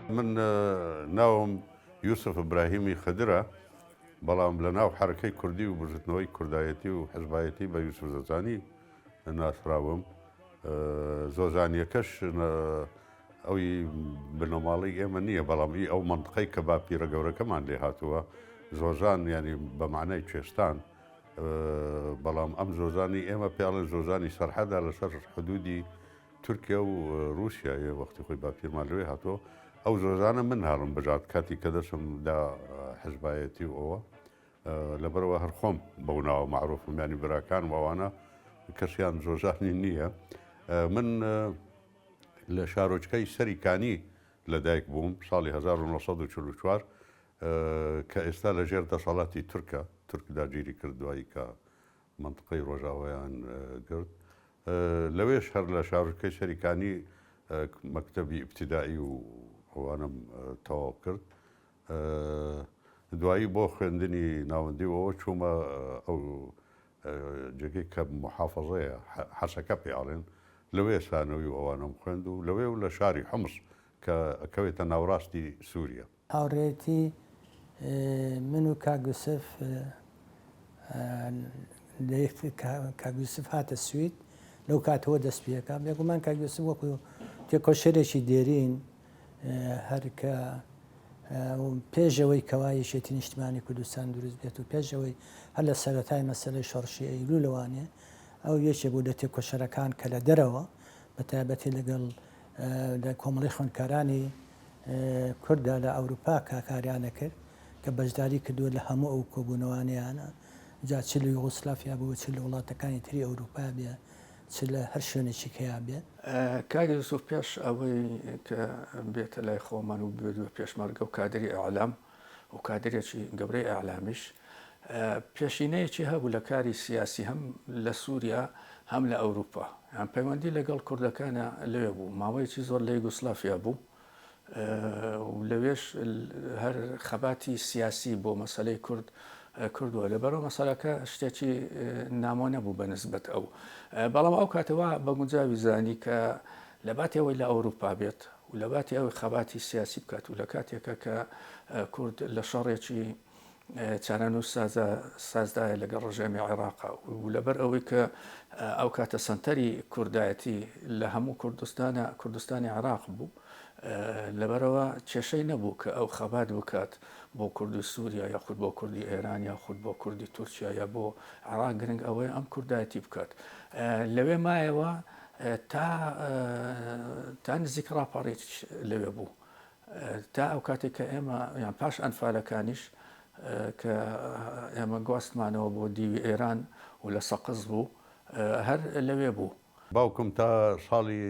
من ناوم یوسف ئیبراهیمی خدرە، بەڵام لە ناو حەرەکەی کوردی و بزوتنەوەی کوردایەتی و حزبایەتی بە یوسف زۆزانی ناسراوم. زۆزانیەکەش ئەوی بنەماڵەی ئێمە نییە، بەڵام ئی ئەو مەنتقەی کە باپیرە گەورەکەمان لێ هاتووە، زۆزان یانی بە مەعنای کوێستان، بەڵام ئەم زۆزانی ئێمە پێڵێن زۆزانی سەرحەدا لەسەر حدودی تورکیا و رووسیایە، وەختی خۆی باپیرمان لەوێ هاتووە. ئەو زۆزانە من هەڵم بژارد کاتی کە دەسم دا حزبایەتی و ئەوە، لەبەرئەوە هەر خۆم بەو ناوە مەعروفم، یانی براکانم ئەوانە کەسیان زۆزانی نییە. من لە شارۆچکەی سەری کانی لەدایک بووم ساڵی 1944 کە ئێستا لە ژێر دەسەڵاتی تورکە، تورک داگیری کرد دوایی کە مەنتقەی ڕۆژاوایان گرت. لەوێش هەر لە شارۆچکەی سەری کانی مەکتەبی ئیبتیدائی و ئەوانەم تەواو کرد. دوایی بۆ خوێندنی ناوەندی و ئەوە چوومە ئەو جێگەی کە موحافەزەیە، حەسەکە پێی ئەڵێن، لەوێ سانەوی و ئەوانەم خوێند و لەوێ و لە شاری حومس کە ئەکەوێتە ناوڕاستی سووریە. هاوڕێیەتی من و کاک یوسف لە یەک کاک یوسف هاتە سوید لەو کاتەوە دەست پێکا بێگومان کاک یوسف وەکو تێکۆشەرێکی دێرین هەر کە پێش ئەوەی کەوا یەکێتی نیشتمانی کوردستان دروست بێت و پێش ئەوەی هەر لە سەرەتای مەسەلەی شۆڕشی ئەیلوولەوانێ ئەو یەکێ بوو لە تێکۆشەرەکان کە لە دەرەوە بە تایبەتی لەگەڵ لە کۆمەڵی خوێندکارانی کورددا لە ئەوروپا کە کاریان ئەکرد کە بەشداری کردووە لە هەموو ئەو کۆبوونەوانەیانە جا چ لە یوغۆسلافیا بوو چ لە وڵاتەکانی تری ئەوروپا بێ چ لە هەر شوێنێکی کەیا بێ. کاک یوسف پێش ئەوەی کە بێتە لای خۆمان و ببێت بە پێشمەرگە و کادری ئیعلام و کادرێکی گەورەی ئیعلامیش، پێشینەیەکی هەبوو لە کاری سیاسی هەم لە سووریا هەم لە ئەوروپا، یان پەیوەندی لەگەڵ کوردەکانا لەوێ بوو، ماوەیەکی زۆر لە یوگۆسلافیا بوو و لەوێش هەر خەباتی سیاسی بۆ مەسەلەی کورد کردووە لەبەرەوە مەسەلەکە شتێکی نامۆ نەبوو بە نسبەت ئەو بەڵام ئەو کاتەوە بە گونجاوی زانی کە لە باتی ئەوەی لە ئەوروپا بێت و لە باتی ئەوەی خەباتی سیاسی بکات و لە کاتێکە کە کورد لە شەڕێکی چارەنووس سازا سازدایە لەگەڵ ڕژێمی عێراقا و لەبەر ئەوەی کە ئەو کاتە سەنتەری کوردایەتی لە هەموو کوردستانە کوردستانی عێراق بوو لەبەرەوە کێشەی نەبوو کە ئەو خەبات بکات بۆ کوردی سووریا یاخود بۆ کوردی ئێران یاخود بۆ کوردی تورکیا یا بۆ عێراق گرنگ ئەوەیە ئەم کوردایەتی بکات لەوێ مایەوە تا تا نزیک ڕاپەڕیت لەوێ بوو تا ئەو کاتێک کە ئێمە یان پاش ئەنفالەکانیش کە ئێمە گواستمانەوە بۆ دیوی ئێران و لە سەقز بوو هەر لەوێ بوو. باوکم تا ساڵی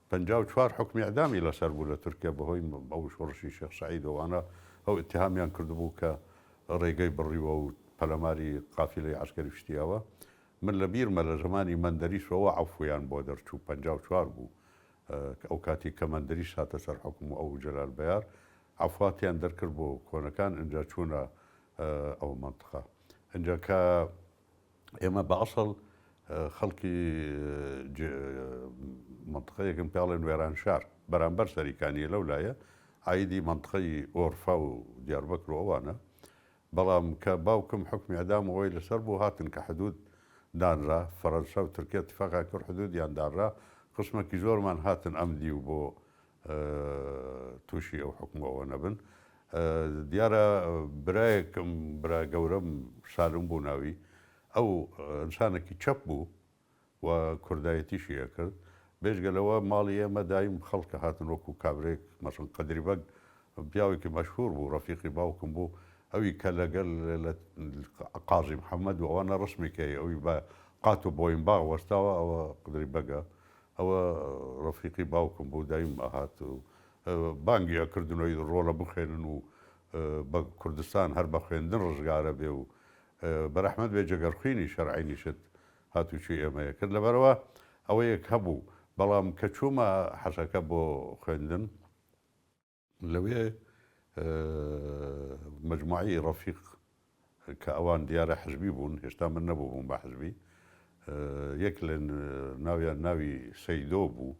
54 حوکمی ئیعدامی لەسەر بوو لە تورکیا بەهۆی ئەو شۆڕشی شێخ سەعید و ئەوانە ئەو ئیتیهامیان کردبوو کە ڕێگەی بڕیوە و پەلەماری قافیلەی عەسکەری شتیاوە من لە بیرمە لە زەمانی مەندەریسەوە عەفویان بۆ دەرچوو 54 بوو ئەو کاتی کە مەندریس هاتە سەر حوکم و ئەو جەلال بەیار عەفواتیان دەرکرد بۆ کۆنەکان ئینجا چوونە ئەو مەنتقە ئینجا کە ئێمە بە ئەسڵ خەڵکی مەنتقەیەکم پێڵێن وێرانشار بەرامبەر سەریکانیە لەو لایە عیدی مەنتقەی ئۆرفا و دیاربەکر و ئەوانە بەڵام کە باوکم حوکمی ئیعدام و ئەوەی لەسەر بوو هاتن کە حدود دانرا، فەرەنسا و تورکیا اتفاقیان کرد حدودیان دانرا، قسمەکی زۆرمان هاتن ئەم دیو بۆ تووشی ئەو حوکم و ئەوە نەبن. دیارە برایەکم برا گەورەم سالم بوو ناوی، ئەو ئینسانێکی چەپ بوو، و کوردایەتیشی ئەکرد بێجگە لەوە ماڵی ئێمە دایم خەڵک ئەهاتن وەکو کابرێک مەسەن قەدری بەگ پیاوێکی مەشهور بوو ڕەفیقی باوکم بوو ئەوی کە لەگەل لە قازی محەممەد و ئەوانە ڕسمێک هەیە ئەوی بە قات و بۆینباغ وەستاوە ئەوە قدری بەگە ئەوە ڕەفیقی باوکم بوو دایم ئەهات و. بانگی ئەکردنەوەی ڕۆڵە بخوێنن و بە کوردستان هەر بە خوێندن ڕزگارە بێ و بەرەحمەت بێ جەگەرخوینی شەرعینیشت هاتوچۆی ئێمەیە کرد لەبەرئەوە ئەوەیەک هەبوو بەڵام کە چوومە حەسەکە بۆ خوێندن لەوێ مەجموعەی ڕەفیق کە ئەوان دیارە حزبی بوون هێشتا من نەبووبووم بە حزبی یەک لە ناویان ناوی سەیدۆ بوو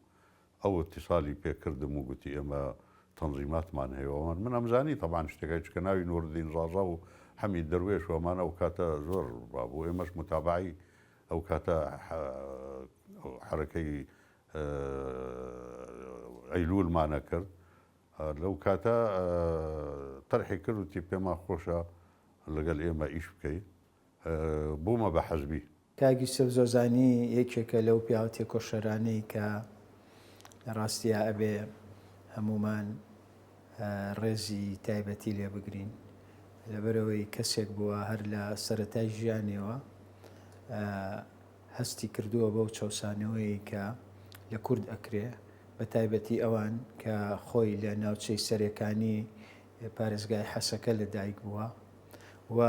ئەو ئیتیسالی پێ کردم و گوتی ئێمە تەنزیماتمان هەیە و ئەوان من ئەمزانی تەبعەن شتەکە چکە ناوی نوردین زازا و حەمید دەروێش و ئەمانە ئەو کاتە زۆر بابوو ئێمەش متابعەی ئەو کاتە حەرەکەی ئەیلوولمانە کرد لەو کاتە تەرحی کرد وتی پێمان خۆشە لەگەل ئێمە ئیش بکەی بوومە بە حەزبی. کاک یوسف زۆزانی یەکێکە لەو پیاوە تێکۆشەرانەی کە لە ڕاستیا ئەبێ هەموومان ڕێزی تایبەتی لێ بگرین لەبەرئەوەی کەسێک بووە هەر لە سەرەتای ژیانیەوە هەستی کردووە بەو چەوسانەوەی کە لە کورد ئەکرێ بە تایبەتی ئەوان کە خۆی لە ناوچەی سەرێکانی پارێزگای حەسەکە لە دایک بووە و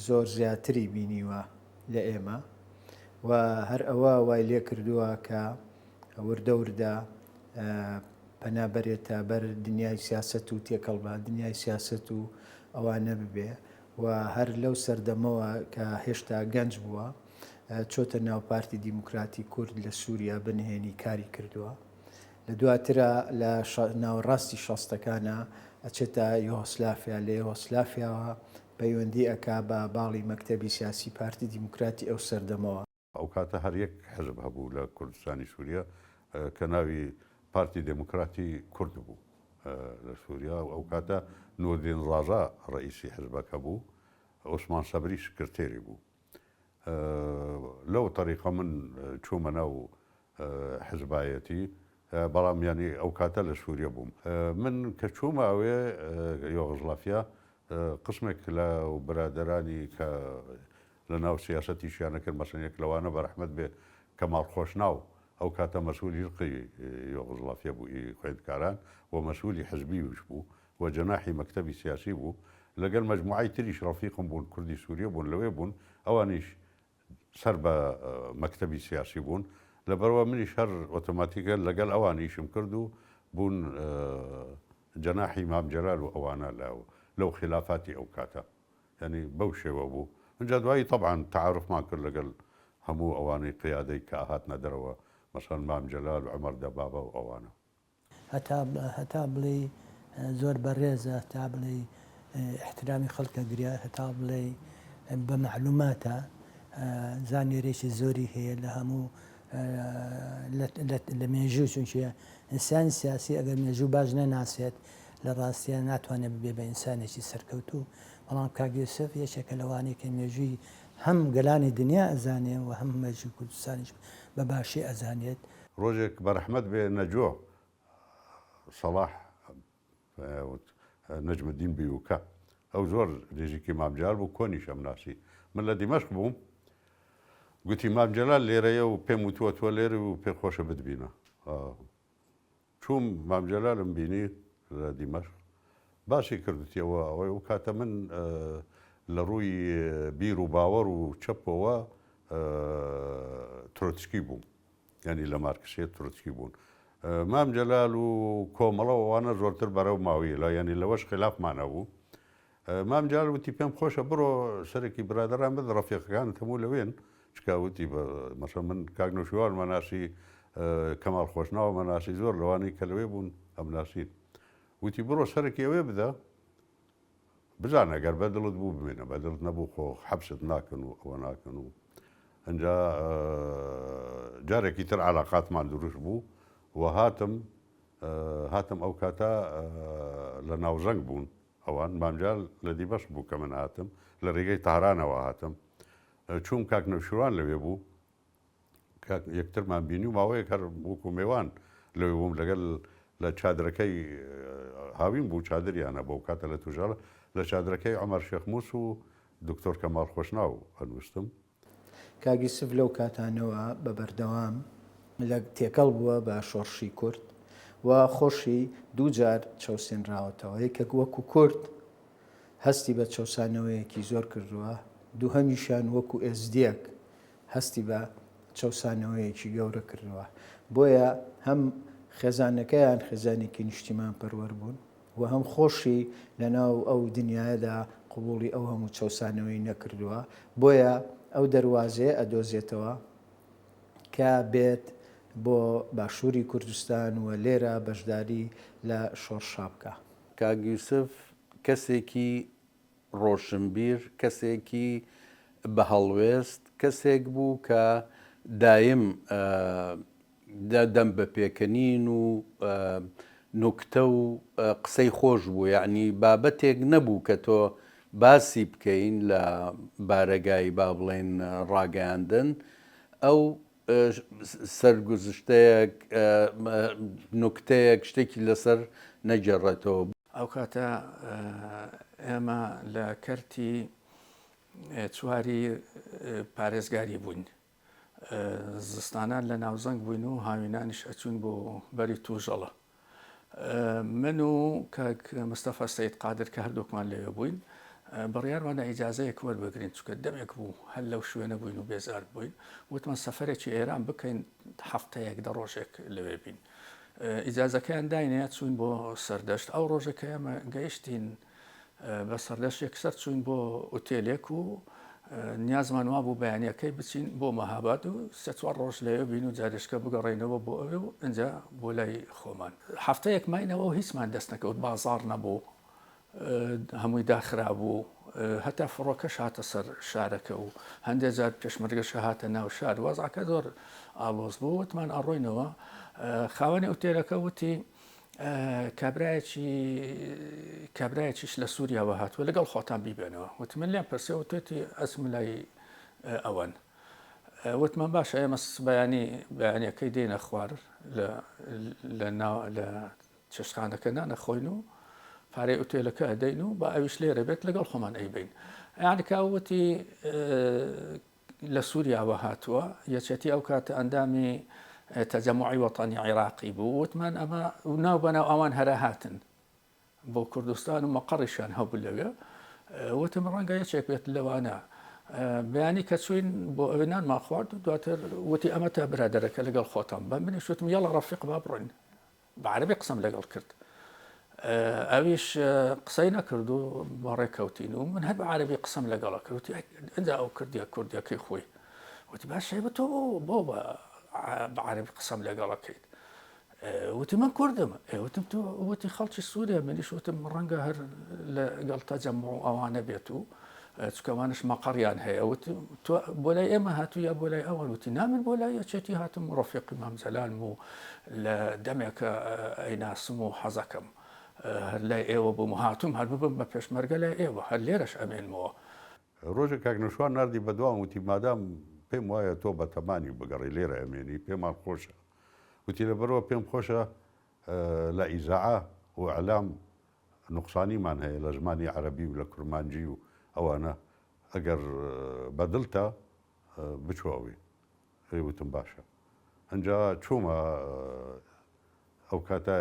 زۆر زیاتری بینیوە لە ئێمە و هەر ئەوە وای لێ کردووە کە وردە وردە پەنا بەرێتە بەر دنیای سیاسەت و تێکەڵ بە دنیای سیاسەت و ئەوانە ببێ و هەر لەو سەردەمەوە کە هێشتا گەنج بووە چۆتە ناو پارتی دیموکراتی کورد لە سووریا بنهێنی کاری کردووە. لە دواترا لە ناوەڕاستی شەستەکانا ئەچێتە یۆهۆسلافیا، لە یۆهۆسلافیاوە پەیوەندی ئەکا بە باڵی مەکتەبی سیاسی پارتی دیموکراتی ئەو سەردەمەوە. ئەو کاتە هەر یەک حزب هەبوو لە کوردستانی سووریا کە ناوی پارتی دێموکراتی کورد بوو لە سووریا و ئەو کاتە نوردین ڕازا ڕەئیسی حزبەکە بوو، عوسمان سەبری سکرتێری بوو. لەو تەریقە من چوومە ناو حزبایەتی بەڵام یانی ئەو کاتە لە سووریە بووم من کە چوومە ئەوێ یۆغزلافیا قسمێک لە برادەرانی کە لە ناو سیاسەتیشیانە کرد مەسەن یەک لەوانە بەرەحمەت بێ کەماڵ خۆشناو ئەو کاتە مەسئولی لقی یۆغزلافیا بوو ئی خوێندکاران و مەسئولی حزبیش بوو و جەناحی مەکتەبی سیاسی بوو لەگەل مەجموعەی تریش ڕەفیقم بوون کوردی سوریە بوون لەوێ بوون ئەوانیش سەر بە مەکتەبی سیاسی بوون لەبەرئەوە منیش هەر ئۆتۆماتیکە لەگەل ئەوان ئیشم کرد و بوون جەناحی مام جەلال و ئەوانە لە لەو خیلافاتی ئەو کاتە یانی بەو شێوە بوو ئینجا دوایی تەبعەن تەعاروفمان کرد لەگەل هەموو ئەوانەی قیادەی کە ئەهاتنە دەرەوە مەسەلەن مام جەلال و عومەر دەبابە و ئەوانە. هەتا هەتا بڵێی زۆر بەڕێزە هەتا بڵێی ئیحترامی خەڵک ئەگرێ هەتا بڵێی بە مەعلوماتە زانیاریی زۆری هەیە لە هەموو لە مێژوو چونکە ئینسانی سیاسی ئەگەر مێژوو باش نەناسێت لە ڕاستیە ناتوانێت ببێ بە ئینسانێکی سەرکەوتوو بەڵام کاک یوسف یەکێکە لەوانەی کە مێژووی هەم گەلانی دنیا ئەزانێ و هەم مێژووی کوردستانیش بە باشی ئەزانێت. ڕۆژێک بەرەحمەت بێ نەجۆ سەڵاح نەجمەدین بیوکە ئەو زۆر نزیکی مام جەلال بوو کۆنیش ئەمناسی من لە دیمەشق بووم گوتی مام جەلال لێرەیە و پێم وتووە تۆ لێرە و پێ خۆشە بتبینە چووم مام جەلالم بینی لە دیمەشق باسی کرد وتی ئەوە ئەوەی ئەو کاتە من لە ڕووی بیر و باوەڕ و چەپەوە ترۆتسکی بووم یانی لە مارکسیەت ترۆتسکی بوون مام جەلال و کۆمەڵە ئەوانە زۆرتر بەرەو ماویە لە یانی لەوەش خلافمان هەبوو مام جەلال وتی پێم خۆشە بڕۆ سەرێکی برادەران بد ڕەفیقەکانت هەموو لەوێن چکا وتی مەسە من کاک نەوشیروان مەناسی کەمال خۆشناوە مەناسی زۆر لەوانەی کە لەوێ بوون ئەمناسین وتی بڕۆ سەرێکی ئەوێ بدە بزانە گەر بە دڵت بوو بمێنە بە دڵت نەبوو خۆ حەبست ناکەن و ئەوە ناکەن و ئەنجا جارێکی تر علاقاتمان دروست بوو و هاتم هاتم ئەو کاتە لە ناوزەنگ بوون ئەوان مام جەلال لە دیمەشق بوو کە من هاتم لە ڕێگەی تارانەوە هاتم چووم کاک نەوشیروان لەوێ بوو کاک یەکترمان بینی و ماوەیەک هەر وەکو مێوان لەوێ بووم لەگەل لە چادرەکەی هاوین بوو چادریانە بۆ کاتە لە توژاڵ لە چادرەکەی عمر شێخ موس و دکتۆر کەمال خۆشناو ئەنووستم. کاک یوسف لەو کاتانەوە بە بەردەوام لە تێکەڵ بووە بە شۆڕشی کورد و خۆشی دووجار چەوسێنراوەتەوە، یەکێک وەکو کورد هەستی بە چەوسانەوەیەکی زۆر کردووە، دووهەمیشیان وەکو ئێزدییەک هەستی بە چەوسانەوەیەکی گەورە کردووە. بۆیە هەم خێزانەکەیان خێزانێکی نیشتیمانپەروەر بوون و هەم خۆشی لەناو ئەو دنیایەدا قبوڵی ئەو هەموو چەوسانەوەی نەکردووە، بۆیە ئەو دەروازەیە ئەدۆزێتەوە کە بێت بۆ باشووری کوردستان و لێرە بەشداری لە شۆڕشا بکا. کاک یوسف کەسێکی ڕۆشنبیر، کەسێکی بە هەڵوێست، کەسێک بوو کە دایم دەم بە پێکەنین و نوکتە و قسەی خۆش بوو، یەعنی بابەتێک نەبوو کە تۆ باسی بکەین لە بارەگای با بڵێین ڕاگەیاندن، ئەو سەرگوزشتەیەک، نوکتەیەک، شتێکی لەسەر نەگێڕێتەوە. ئەو کاتە ئێمە لە کەرتی چواری پارێزگاری بووین. زستانان لە ناوزەنگ بووین و هاوینانیش ئەچووین بۆ بەری توژەڵە. من و کاک مستەفا سەید قادر کە هەردووکمان لەوێ بووین بڕیارماندا ئیجازەیەک وەربگرین چونکە دەمێک بوو هەر لەو شوێنە بووین و بێزار بووین وتمان سەفەرێکی ئێران بکەین هەفتەیەک دە ڕۆژێک لەوێ بین ئیجازەکەیان داینێ چوین بۆ سەردەشت ئەو ڕۆژە کە ئێمە گەیشتین بە سەردەشت یەکسەر چوین بۆ ئوتێلێک و نیازمان وابوو بەیانیەکەی بچین بۆ مەهاباد و سێ چوار ڕۆژ لەوێ بین و جارێشکە بگەڕێینەوە بۆ ئەوێ و ئینجا بۆ لای خۆمان. هەفتەیەک ماینەوە و هیچمان دەست نەکەوت، بازاڕ نەبوو، هەمووی داخرابوو، هەتا فڕۆکەش هاتە سەر شارەکە و هەندێ جار پێشمەرگەش هاتە ناو شار، وەزعەکە زۆر ئاڵۆز بوو، وتمان ئەڕۆینەوە. خاوەنی ئوتێلەکە وتی کابرایەکی کابرایەکیش لە سووریاوە هاتووە لەگەڵ خۆتان بیبێنەوە وتی من لێم پرسێ وتێتی ئەچم لای ئەوەن وتمان باشە ئێمە بەیانی بەیانەکەی دێنە خوار لە لە چێشتخانەکە نانە خۆین و پارەی ئوتێلەکە ئەدەین و با ئەویش لێرە بێت لەگەڵ خۆمان ئەیبین یعنی کاوتی لە سوریاوە هاتووە، یەکێتی ئەو کاتە ئەندامی تەجەموعی وەتەنی عیراقی بوو، وتمان ئەمە ناو بەناو ئەوان هەرا هاتن بۆ کوردستان و مەقەڕیشیان هەبوو لەوێ، وتم ڕەنگە یەکێک بێت لەوانە. بەیانی کە چوین بۆ ئەوێ نانمان خوارد و دواتر وتی ئەمە تا برادەرەکە لەگەڵ خۆتان بە منیش وتم یاڵا ڕەفیق با بڕۆین. بە عەرەبی قسەم لەگەڵ کرد ئەویش قسەی نەکرد و بەڕێ کەوتین و من هەر بە عەرەبی قسەم لەگەڵە کرد وتی ئینجا ئەو کردیە کوردیەکەی خۆی وتی باشە بە تۆ بۆ بە عەرەبی قسەم لەگەڵەکەیت وتی من کوردم وتم تۆ وتی خەڵکی سووریا منیش وتم ڕەنگە هەر لەگەڵ تەجەمع و ئەوانە بێت و چونکە ئەوانەش مەقەڕیان هەیە وتی تۆ بۆ لای ئێمە هاتوو یا بۆ لای ئەوان وتی نا من بۆ لای یەکێتی هاتم و ڕەفیقی مام جەلالم و لە دەمێکە ئەیناسم و حەزەکەم هەر لای ئێوە بووم و هاتووم هەر ببم بە پێشمەرگە لای ئێوە هەر لێرەش ئەمێنمەوە. ڕۆژێک کاک نەوشوان ناردی بە دوام وتی مادام پێم وایە تۆ بە تەمانی بگەڕێی لێرە ئەمێنی پێمان خۆشە وتی لەبەرئەوە پێم خۆشە لە ئیزاعە و ئیعلام نوقسانیمان هەیە لە زمانی عەرەبی و لە کورمانجی و ئەوانە ئەگەر بە دڵتە بچۆ ئەوێ ئەی وتم باشە ئەنجا چوومە ئەو کاتە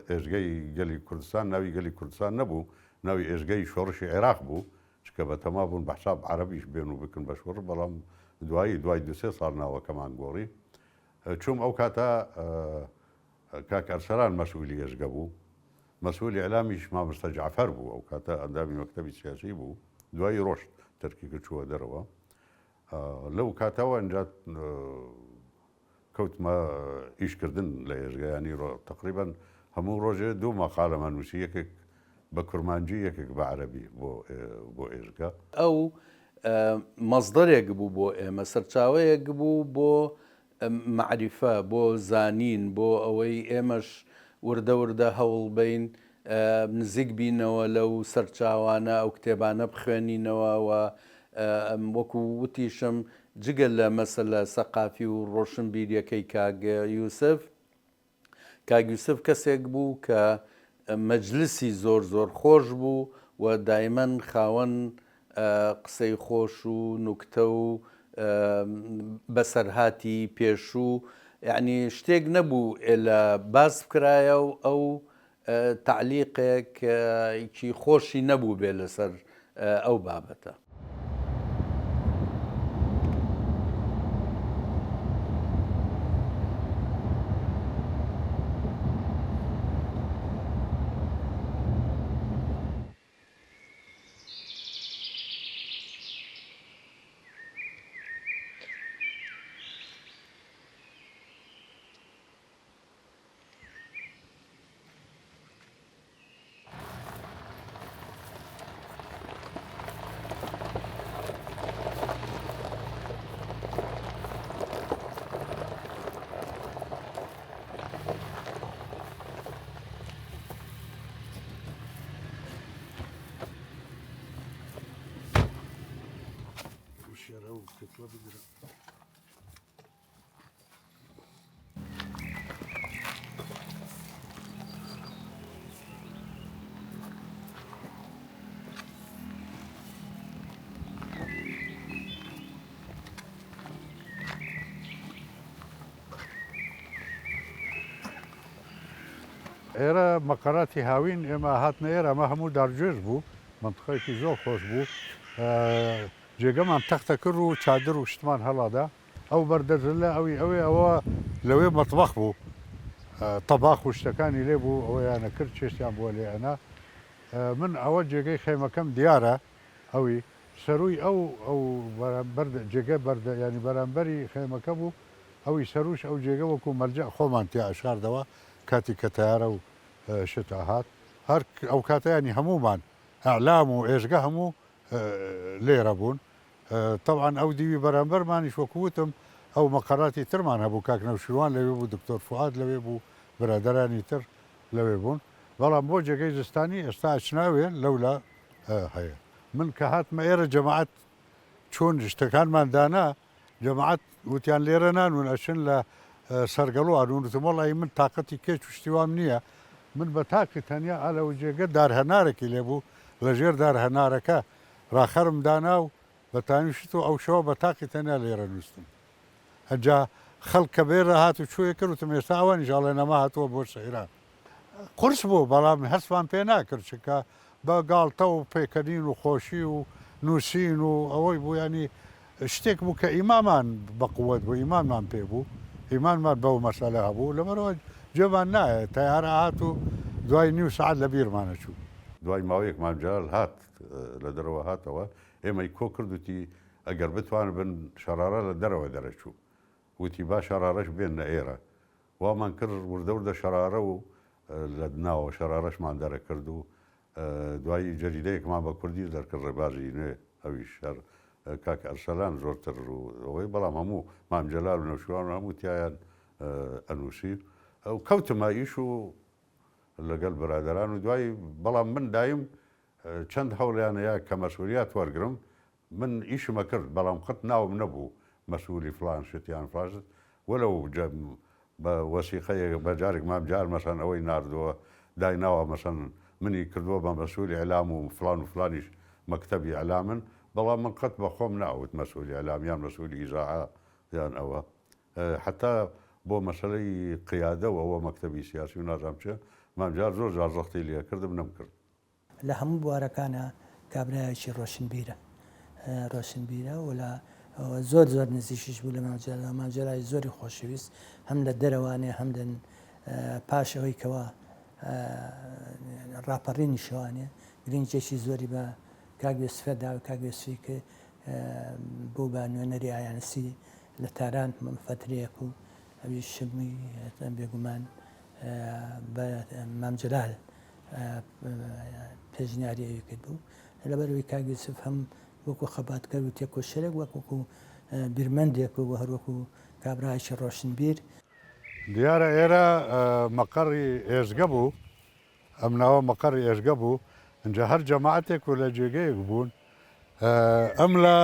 ئێزگەی گەلی کوردستان ناوی گەلی کوردستان نەبوو ناوی ئێزگەی شۆڕشی عێراق بوو چکە بە تەما بوون بە حساب عەرەبیش بێن و بکن بە شۆڕ بەڵام دوایی دوای دوسێ ساڵ ناوەکەمان گۆڕی چوم ئەو کاتە کاک ئەرسەلان مەسئولی ئێزگە بوو، مەسئولی ئیعلامیش مامۆستا جەعفەر بوو، ئەو کاتە ئەندامی مەکتەبی سیاسی بوو، دوایی ڕۆشت تەرکی کرد چووە دەرەوە. لەو کاتەوە ئینجا کەوتمە ئیشکردن لە ئێزگە، یانی تەقریبەن هەموو ڕۆژێ دوو مەقالەمان نووسی، یەکێک بە کورمانجی یەکێک بە عەرەبی بۆ بۆ ئێزگە. ئەو مەسدەرێک بوو بۆ ئێمە، سەرچاوەیەک بوو بۆ مەعریفە، بۆ زانین، بۆ ئەوەی ئێمەش وردە وردە هەوڵ بەین نزیک بینەوە لەو سەرچاوانە، ئەو کتێبانە بخوێنینەوە و وەکو وتیشم جگە لە مەسەلە سەقافی و ڕۆشنبیریەکەی کاک یوسف، کاک یوسف کەسێک بوو کە مەجلسی زۆر زۆر خۆش بوو و دایمەن خاوەن قسەی خۆش و نوکتە و بەسەرهاتی پێشوو. یەعنی شتێک نەبوو ئێلە باس بکرایە و ئەو تەعلیقێکی خۆشی نەبووبێ لەسەر ئەو بابەتە. ئێرە مەقەراتی هاوین ئێمە هاتنە ئێرە ئەمە هەموو دارگوێز بوو مەنتقەیەکی زۆر خۆش بوو جێگەمان تەختە کرد و چادر و شتمان هەڵادا ئەو بەردە زلە ئەوی ئەوێ ئەوە لەوێ مەتبەخ بوو تەباخ و شتەکانی لێ بوو ئەوەیانە کرد چێشتیان بۆ لێ ئەنا من ئەوە جێگەی خەیمەکەم دیارە ئەوی سەرووی ئەو ئەو بەرامبەر جێگە بەردە یانی بەرامبەری خەیمەکە بوو ئەوی سەرووش ئەو جێگە وەکوو مەلجەء خۆمان تیا ئەشاردەوە کاتی کە تەیارە و شت ئەهات هەر ئەو کاتە یانی هەموومان ئەعلام و ئێزگە هەموو لێرە بوون تەبعەن ئەو دیوی بەرامبەرمانیش وەکوو وتم ئەو مەقەراتی ترمان هەبوو کاک نەوشیروان لەوێ بوو دکتۆر فوئاد لەوێ بوو برادەرانی تر لەوێ بوون بەڵام بۆ جێگەی زستانی ئێستا ئەچنە ئەوێ لەولا هەیە من کە هاتمە ئێرە جەماعەت چوون شتەکانمان دانا جەماعەت وتیان لێرە نانون ئەچن لە سەرگەڵو ئەنون وتم وەڵی من تاقەتی کێچ و شتی وام نییە من بە تاقی تەنیا ئالەو جێگە دار هەنارێکی لێ بوو لە ژێر دار هەنارەکە ڕاخەرم دانا و بەتانی شت و ئەو شەوە بە تاقی تەنیا لێرە نووستم ئەجا خەڵک کە بێرە هات و چووێ کرد وتم ئێستا ئەوانیش ئەڵێن ئەمە هاتووە بۆ سەیران قورس بوو بەڵام هەستمان پێ ناکرد چونکە بە گاڵتە و پێکەنین و خۆشی و نووسین و ئەوەی بوو یانی شتێک بوو کە ئیمامان بە قوت بوو ئیمانمان پێ بوو ئیمانمان بەو مەسەلە هەبوو لەبەرئەوە گوێمان نایە تەیارە هات و دوای نیو سەعات لە بیرمانە چوو. دوای ماوەیەک مام جەلال هات لە دەرەوە هاتەوە ئێمەی کۆ کرد وتی ئەگەر بتوانبن شەڕارە لە دەرەوە دەرەچوو وتی با شەڕارەش بێننە ئێرە وامان کرد وردە وردە شەرارە و لە ناوە شەرارەشمان دەرەکرد و دوایی جەریدەیەکمان بە کوردیش دەرکرد ڕێبازی نوێ ئەویش هەر کاک ئەرسەلان زۆرتر و ئەوەی بەڵام هەموو مام جەلال و نەوشیروان و هەموو تیایان ئەنووسی ئەو کەوتمە ئیش و لەگەڵ برادەران و دوایی بەڵام من دایم چەند هەوڵیان هەیە کە مەسئولیات وەرگرم من ئیشم ئەکرد بەڵام قەت ناوم نەبوو مەسئولی فڵان شت یان فڵان شت وەلەو بە وەسیقەیەک بە جارێک مام جار مەسەن ئەوەی ناردووە دایناوە مەسەن منی کردووە بە مەسئولی ئیعلام و فڵان و فڵانیش مەکتەبی ئیعلامن بەڵام من قەت بە خۆم نەئەوت مەسئولی ئیعلام یان مەسئولی ئیزاعە یان ئەوە حەتا بۆ مەسەلەی قیادە و ئەوە مەکتەبی سیاسی و نازانم چ مام جار زۆر جار زەختی لێ ئەکردم نەمکرد. لە هەموو بوارەکانا کابرایەکی ڕۆشنبیرە ڕۆشنبیرە و لە زۆر زۆر نزیکیش بوو لە مام جەلال مام جەلالی زۆری خۆشەویست هەم لە دەرەوانێ هەم لە پاش ئەوەی کەوا ڕاپەڕینی شەوانێ گرنگێکی زۆری بە کاک یوسفە دا و کاک یوسفی کە بوو بە نوێنەری ئایانسی لە تاران فەترەیەک و ئەویش بێگومان بە مام جەلال پێشنیاری ئەوی کرد بوو لەبەرئەوەی کاک یوسف هەم وەکو خەباتکەر و تێکۆشەرێک وەک وەکو بیرمەندێک و هەروەکو کابرایەکی ڕۆشنبیر. دیارە ئێرە مەقەڕی ئێزگە بوو، ئەم ناوە مەقەڕی ئێزگە بوو، ئینجا هەر جەماعەتێک و لە جێگەیەک بوون، ئەم لا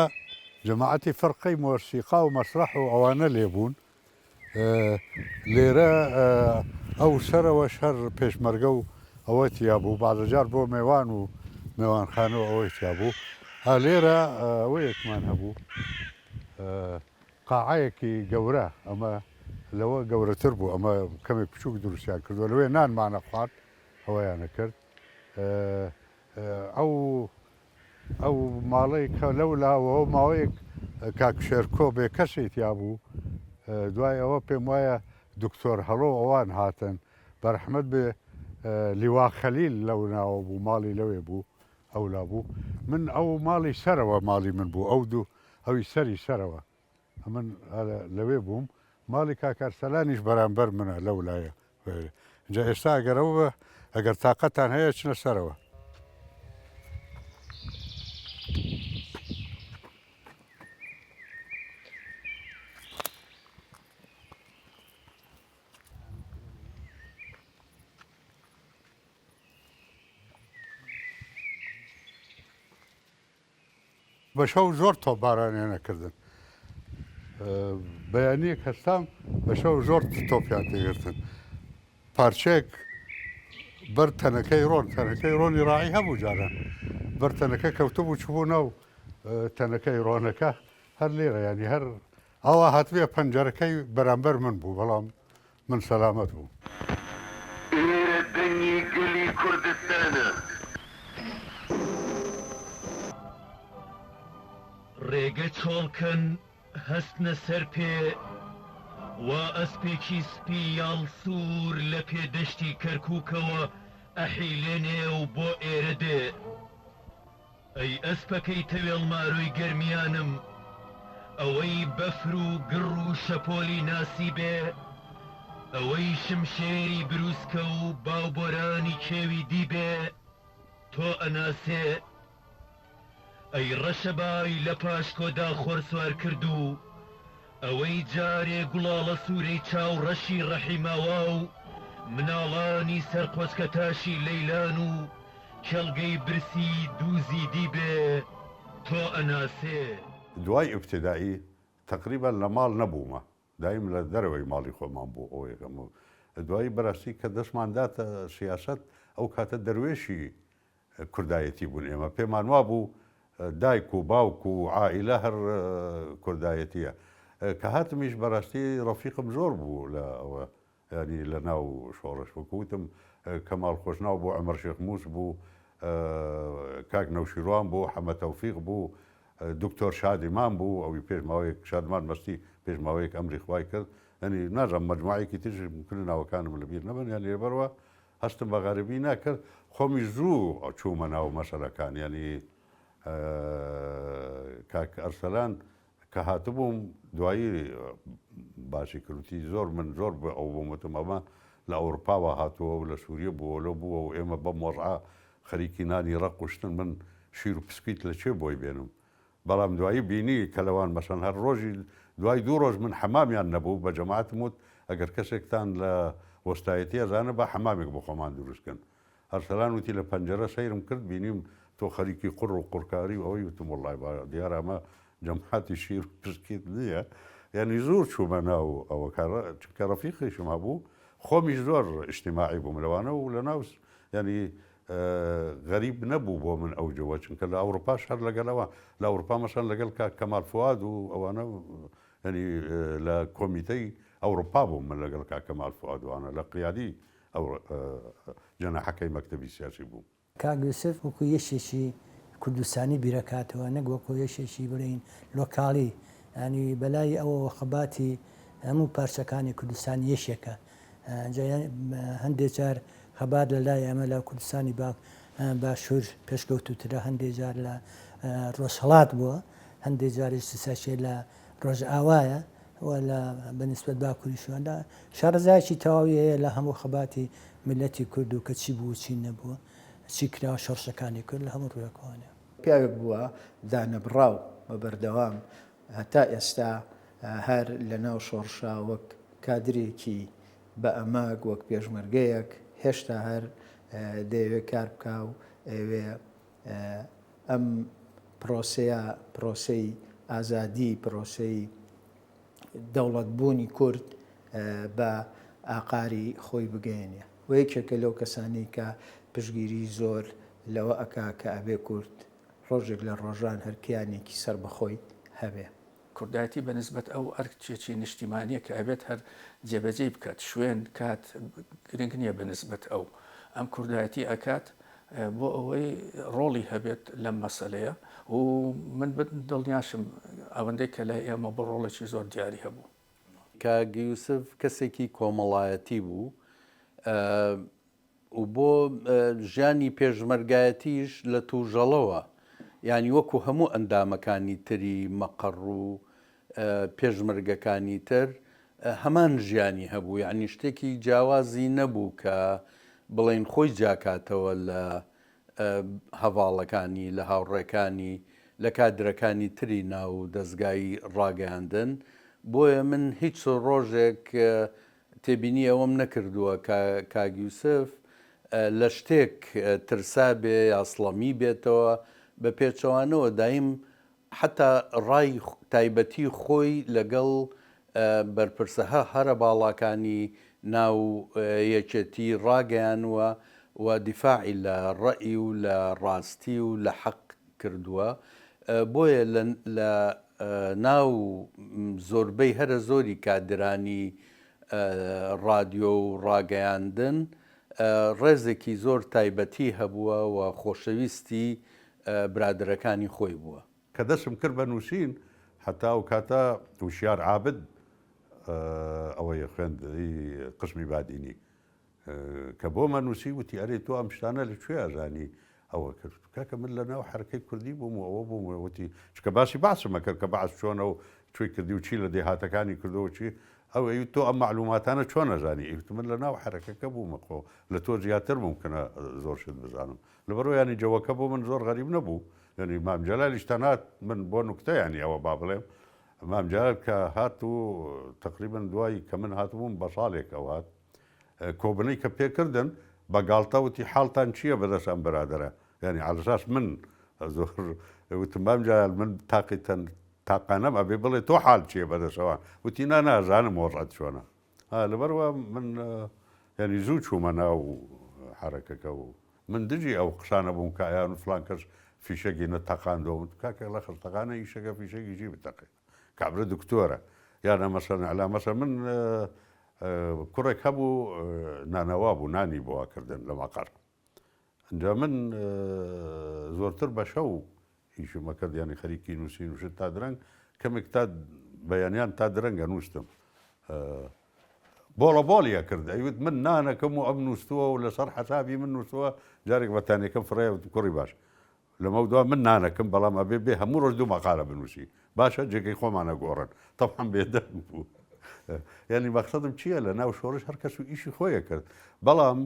جەماعەتی فەرقەی مۆسیقا و مەسرەح و ئەوانە لێ بوون، لێرە ئەو سەرەوەش هەر پێشمەرگە و ئەوە تیا بوو بەعزە جار بۆ مێوان و مێوانخانە و ئەوەی تیا بوو ئا لێرە ئەوەیەکمان هەبوو قاعەیەکی گەورە ئەمە. لەوە گەورەتر بوو ئەمە کەمێک بچووک دروستیان کردووە لەوێ نانمانە خوارد ئەوەیانە کرد ئەو ئەو ماڵەی کە لەو لاوە ماوەیەک کاک شێرکۆ بێ کەسی تیا بوو دوای ئەوە پێم وایە دکتۆر هەڵۆ ئەوان هاتن بەرحمەت بێ لیوا خەلیل لەو ناوە بوو ماڵی لەوێ بوو ئەولا بوو من ئەو ماڵی سەرەوە ماڵی من بوو ئەو دوو ئەوی سەری سەرەوە ئەمن لەوێ بووم ماڵی کاک ئەرسەلانیش بەرامبەر منە لەو لایە جا ئێستا ئەگەر ئەوە ئەگەر تاقەتان هەیە چنە سەرەوە. بە شەو زۆر تۆپبارانیان ئەکردن. بەیانیەک هەستام بە شەو زۆر تۆپیان تێگرتن. پارچەیەک بەر تەنەکەی ڕۆن، تەنەکەی ڕۆنی ڕاعی هەبوو جاران. بەر تەنەکە کەوتبوو چوبوو ناو تەنەکەی ڕۆنەکە هەر لێرە یانی هەر ئاوا هاتبێ پەنجەرەکەی بەرامبەر من بوو بەڵام من سەلامەت بووم. ئێرە دەنگی گەلی کوردستانە. ڕێگە چۆڵ کەن هەستنە سەر پێ وا ئەسپێکی سپی یاڵ سوور لە پێ دەشتی کەرکووکەوە ئەحیلێنێ و بۆ ئێرە دێ. ئەی ئەسپەکەی تەوێڵمارۆی گەرمیانم، ئەوەی بەفر و گڕ و شەپۆلی ناسیبێ، ئەوەی شمشێری بروسکە و باوبۆرانی کێوی دیبێ، تۆ ئەناسێ. ئەی ڕەشەبای لە پاشکۆدا خۆرسوارکردوو، ئەوەی جارێ گوڵاڵە سوورەی چاو ڕەشی ڕەحیماوا و مناڵانی سەر قۆچکەتاشی لەیلان و کێڵگەی برسی دووزی دیبێ تۆ ئەناسێ. دوای ئیبتیدائی تەقریبەن لە ماڵ نەبوومە دایم لە دەرەوەی ماڵی خۆمان بوو ئەوە یەکەم و دوایی بەراستی کە دەستمان داتە سیاسەت ئەو کاتە دەروێشی کوردایەتی بوون ئێمە پێمان وابوو دایک و باوک و عائیلە هەر کوردایەتیە کە هاتمیش بەراستی ڕەفیقم زۆر بوو لە ئەوە ینی لە ناو شۆڕش وەکو وتم کەماڵ خۆشناو بوو عومەر شێخ موس بوو کاک نەوشیروان بوو حەمە تەوفیق بوو دکتۆر شادیمان بوو ئەوی پێش ماوەیەک شادمان مەستی پێش ماوەیەک ئەمری خوای کرد ینی نازانم مەجموعەیەکی تریش ممکنە ناوەکانم لەبیر نەبن یانی لەبەرەوە هەستم بە غەریبی نەکرد، خۆمیش زوو چوومە ناو مەسەلەکان، یانی کاک ئەرسەلان کە هاتبووم دوایی باسی کرد وتی زۆر من زۆر بە ئەو بووم وتم ئەمە لە ئەوروپاوە هاتووە و لە سووریە بووە لۆ بووە و ئێمە بەم وەزعە خەریکی نانی ڕەق و شتن من شیر و پسکویت لە کوێ بۆی بێنم بەڵام دوایی بینی کە لەوان مەسەن هەر ڕۆژی دوای دوو ڕۆژ من حەمامیان نەبوو بە جەماعەتم وت ئەگەر کەسێکتان لە وەستایەتی ئەزانە با حەمامێک بۆ خۆمان دروست کەن ئەرسەلان وتی لە پەنجەرە سەیرم کرد بینیم تۆ خەریکی قوڕ و قوڕکاری و ئەوەی وتم وەڵای با دیارە ئەمە جەماعەتی شیر و پسکیت نییە یعنی زۆر چوومە ناو ئەوە کارە چونکە ڕەفیقیشم هەبوو خۆمیش زۆر ئیجتیماعی بووم لەوانە و لە ناو یعنی غەریب نەبوو بۆ من ئەو جەوە چونکە لە ئەوڕوپاش هەر لەگەڵ ئەوە لە ئەوڕوپا مەسەن لەگەڵ کاک کەمال فواد و ئەوانە یعنی لە کۆمیتەی ئەوڕوپا بووم من لەگەڵ کاک کەمال فواد وانە لە قیادی ئەو جەناحەکەی مەکتەبی سیاسی بووم. کاک یوسف وەکو یەکێکی کوردستانی بیرەکاتەوە نەک وەکو یەکێکی بڵێین لۆکاڵی یانی بەلای ئەوەوە خەباتی هەموو پارچەکانی کوردستان یەکێکە جا هەندێ جار خەبات لە لای ئێمە لە کوردستانی باشوور پێشکەوتووترە، هەندێ جار لە ڕۆژهەڵات بووە، هەندێ جاریش سیساچێ لە ڕۆژئاوایە و لە بە نیسبەت باکووریشەوە لە شارەزایەکی تەواوی هەیە لە هەموو خەباتی میللەتی کورد و کە چی بوو و چی نەبووە، چی کراوە شۆڕشەکانی کورد لە هەموو ڕوویەکەوانە. پیاوێک بووە دانەبڕاو و بەردەوام هەتا ئێستا هەر لە ناو شۆڕشا وەک کادرێکی بە ئەمەک وەک پێشمەرگەیەک هێشتا هەر دەیەوێ کار بکا و ئەیەوێ ئەم پرۆسەیە پرۆسەی ئازادی پرۆسەی دەوڵەتبوونی کورد بە ئاقاری خۆی بگەیەنێ و یەکێکە لەو کەسانەی کە پشتگیری زۆر لەوە ئەکا کە ئەبێ کورد ڕۆژێک لە ڕۆژان هەر کیانێکی سەربەخۆی هەبێ. کوردایەتی بە نسبەت ئەو ئەرکێکی نیشتیمانیە کە ئەبێت هەر جێبەجێی بکات، شوێن، کات گرنگ نیە بە نسبەت ئەو. ئەم کوردایەتی ئەکات بۆ ئەوەی ڕۆڵی هەبێت لەم مەسەلەیە و من دڵنیاشم ئەوەندەی کە لای ئێمە بۆ ڕۆڵێکی زۆر دیاری هەبوو. کاک یوسف کەسێکی کۆمەڵایەتی بوو و بۆ ژیانی پێشمەرگایەتیش لە توژەڵەوە یانی وەکو هەموو ئەندامەکانی تری مەقەڕ و پێشمەرگەکانی تر هەمان ژیانی هەبوو یانی شتێکی جیاوازی نەبوو کە بڵێین خۆی جیاکاتەوە لە هەڤاڵەکانی لە هاوڕێکانی لە کادرەکانی تری ناو دەزگای ڕاگەیاندن بۆیە من هیچ ڕۆژێک تێبینی ئەوەم نەکردووە کە کاک یوسف لە شتێک ترسابێ یا سڵەمی بێتەوە، بە پێچەوانەوە دایم حەتا ڕای تایبەتی خۆی لەگەڵ بەرپرسە هەرە باڵاکانی ناو یەکێتی ڕاگەیانووە و دیفاعی لە ڕەئی و لە ڕاستی و لە حەق کردووە، بۆیە لە ناو زۆربەی هەرە زۆری کادرانی ڕادیۆ و ڕاگەیاندن ڕێزێکی زۆر تایبەتی هەبووە و خۆشەویستی برادەرەکانی خۆی بووە. کە دەستم کرد بە نووسین، هەتا ئەو کاتە وشیار عابد ئەوەی خوێند ئی قسمی بادینی کە بۆمە نووسی وتی ئەرێ تۆ ئەم شتانە لە کوێ ئەزانی ئەوە کرد کاکە من لە ناو حەرەکەی کوردی بووم و ئەوە بووم وتی چکە باسی بەعسم ئەکرد کە بەعس چۆنە و چۆی کردی و چی لە دێهاتەکانی کردەوە چی ئەو ئەیوت تۆ ئەم مەعلوماتانە چۆن ئەزانی ئەیوت من لە ناو حەرەکەکە بوومە خۆ لە تۆ زیاتر ممکنە زۆر شت بزانم لەبەرئەوە یانی جەوەکە بۆ من زۆر غەریب نەبوو یانی مام جەلالیش تەنها من بۆ نوکتە یانی ئەوە با بڵێم مام جەلال کە هات و تقریبا دوای کە من هاتبووم بە ساڵێک ئەو هات کۆبنەی کە پێکردن بە گاڵتە وتی حاڵتان چییە بەدەست ئەم برادەرە یانی عەلەساس من زۆر وتم مام جەلال من تاقی تەن تاقانەم ئەبێ بڵێ تۆ حال چییە بەدەستەوە وتی نا نازانم وەزعت چۆنە لەبەرئەوە من یانی زوو چوومە ناو حەرەکەکە و من دژی ئەو قسانە بووم کە ئەیان فلان کەس فیشەکی نەتەقاندەوە وتم کاکە لە خەستەخانە ئیشەکە فیشەکی چی بتەقێنە کابرا دکتۆرە یانە مەسەن علا مەسە من کوڕێک هەبوو نانەوا بوو نانی بۆ کردن لە مەقەر ئینجا من زۆرتر بە شەو ئیشم ئەکرد یانی خەریکی نووسین و شت تا درەنگ کەمێک تا بەیانیان تا درەنگە نووستم بۆڵە بۆڵی ئەکرد ئەیوت من نانەکەم و ئەم نووسووە و لەسەر حەسابی من نووسووە جارێک بەتانیەکەم فڕێ کوڕی باش لەمەودوا من نانەکەم بەڵام ئەبێ بێ هەموو ڕۆژ دوو مەقالە بنووسی باشە جێگەی خۆمان ئەگۆڕن تەبعەن بێدەنگ بوو یعنی مەقسەدم چییە لە ناو شۆڕش هەر کەس و ئیشی خۆی کرد بەڵام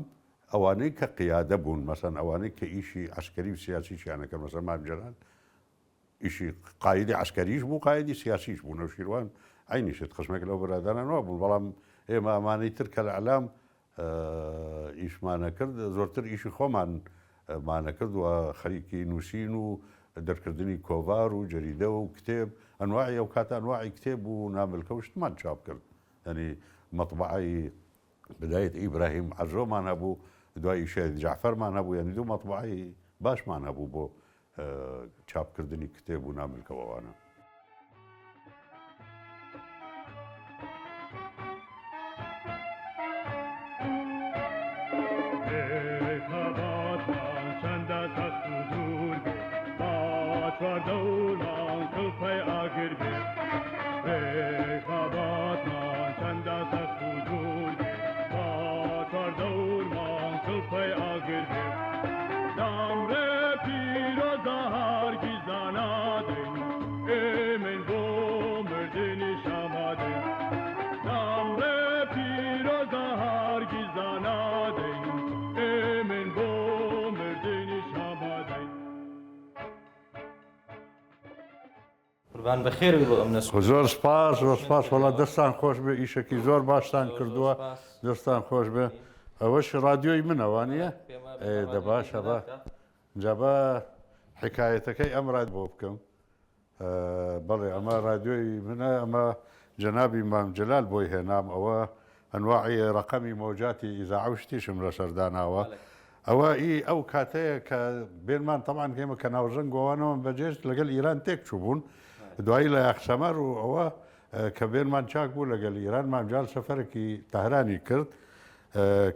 ئەوانەی کە قیادە بوون مەسەن ئەوانەی کە ئیشی عەسکەری و سیاسیشیان ئەکرد مەسەن مام جەلال ئیشی قایدی عەسکەریش بوو قایدی سیاسیش بوو نەوشیروان عەینی شت قسمێک لەو برادەران وا بوون بەڵام ئێمە ئەمانەی تر کە لە ئەلام ئیشمانە کرد زۆرتر ئیشی خۆمان مانە کرد و خەریکی نووسین و دەرکردنی کۆڤار و جەریدە و کتێب ئەنواعی ئەو کاتە ئەنواعی کتێب و ناملکە و شتمان چاپ کرد یعنی مەطبعەی بدایەت ئیبراهیم عەزۆمان هەبوو، دوای شەهید جەعفەرمان هەبوو، یانی دوو مەتبەعەی باشمان هەبوو بۆ چاپکردنی کتێب و نامیلکە و ئەوانە. قوربان بەخێر بێی بۆ ئەم نەسکۆ. زۆر سپاس زۆر سپاس وەڵا دەستان خۆش بێ ئیشەکی زۆر باشتان کردووە دەستان خۆش بێ ئەوەش ڕادیۆی منە وانە دە باشە بە جا بە حکایەتەکەی ئەم ڕاد بۆ بکەم بەڵێ ئەمە ڕادیۆی منە ئەمە جەنابی مام جەلال بۆی هێنام ئەوە ئەنواعی ڕەقەمی مەوجاتی ئیزاعە و شتیشم لەسەر داناوە ئەوە ئی ئەو کاتەیە کە بێنمان تەبعەن ئێمە کە ناوزەنگ گۆوانەوەم بەجێشت لەگەل ئیران تێک چووبوون. دوایی لە یاخسەمەر و ئەوە کە بێنمان چاک بوو لەگەل ئیران مام جال سەفەرێکی تەهرانی کرد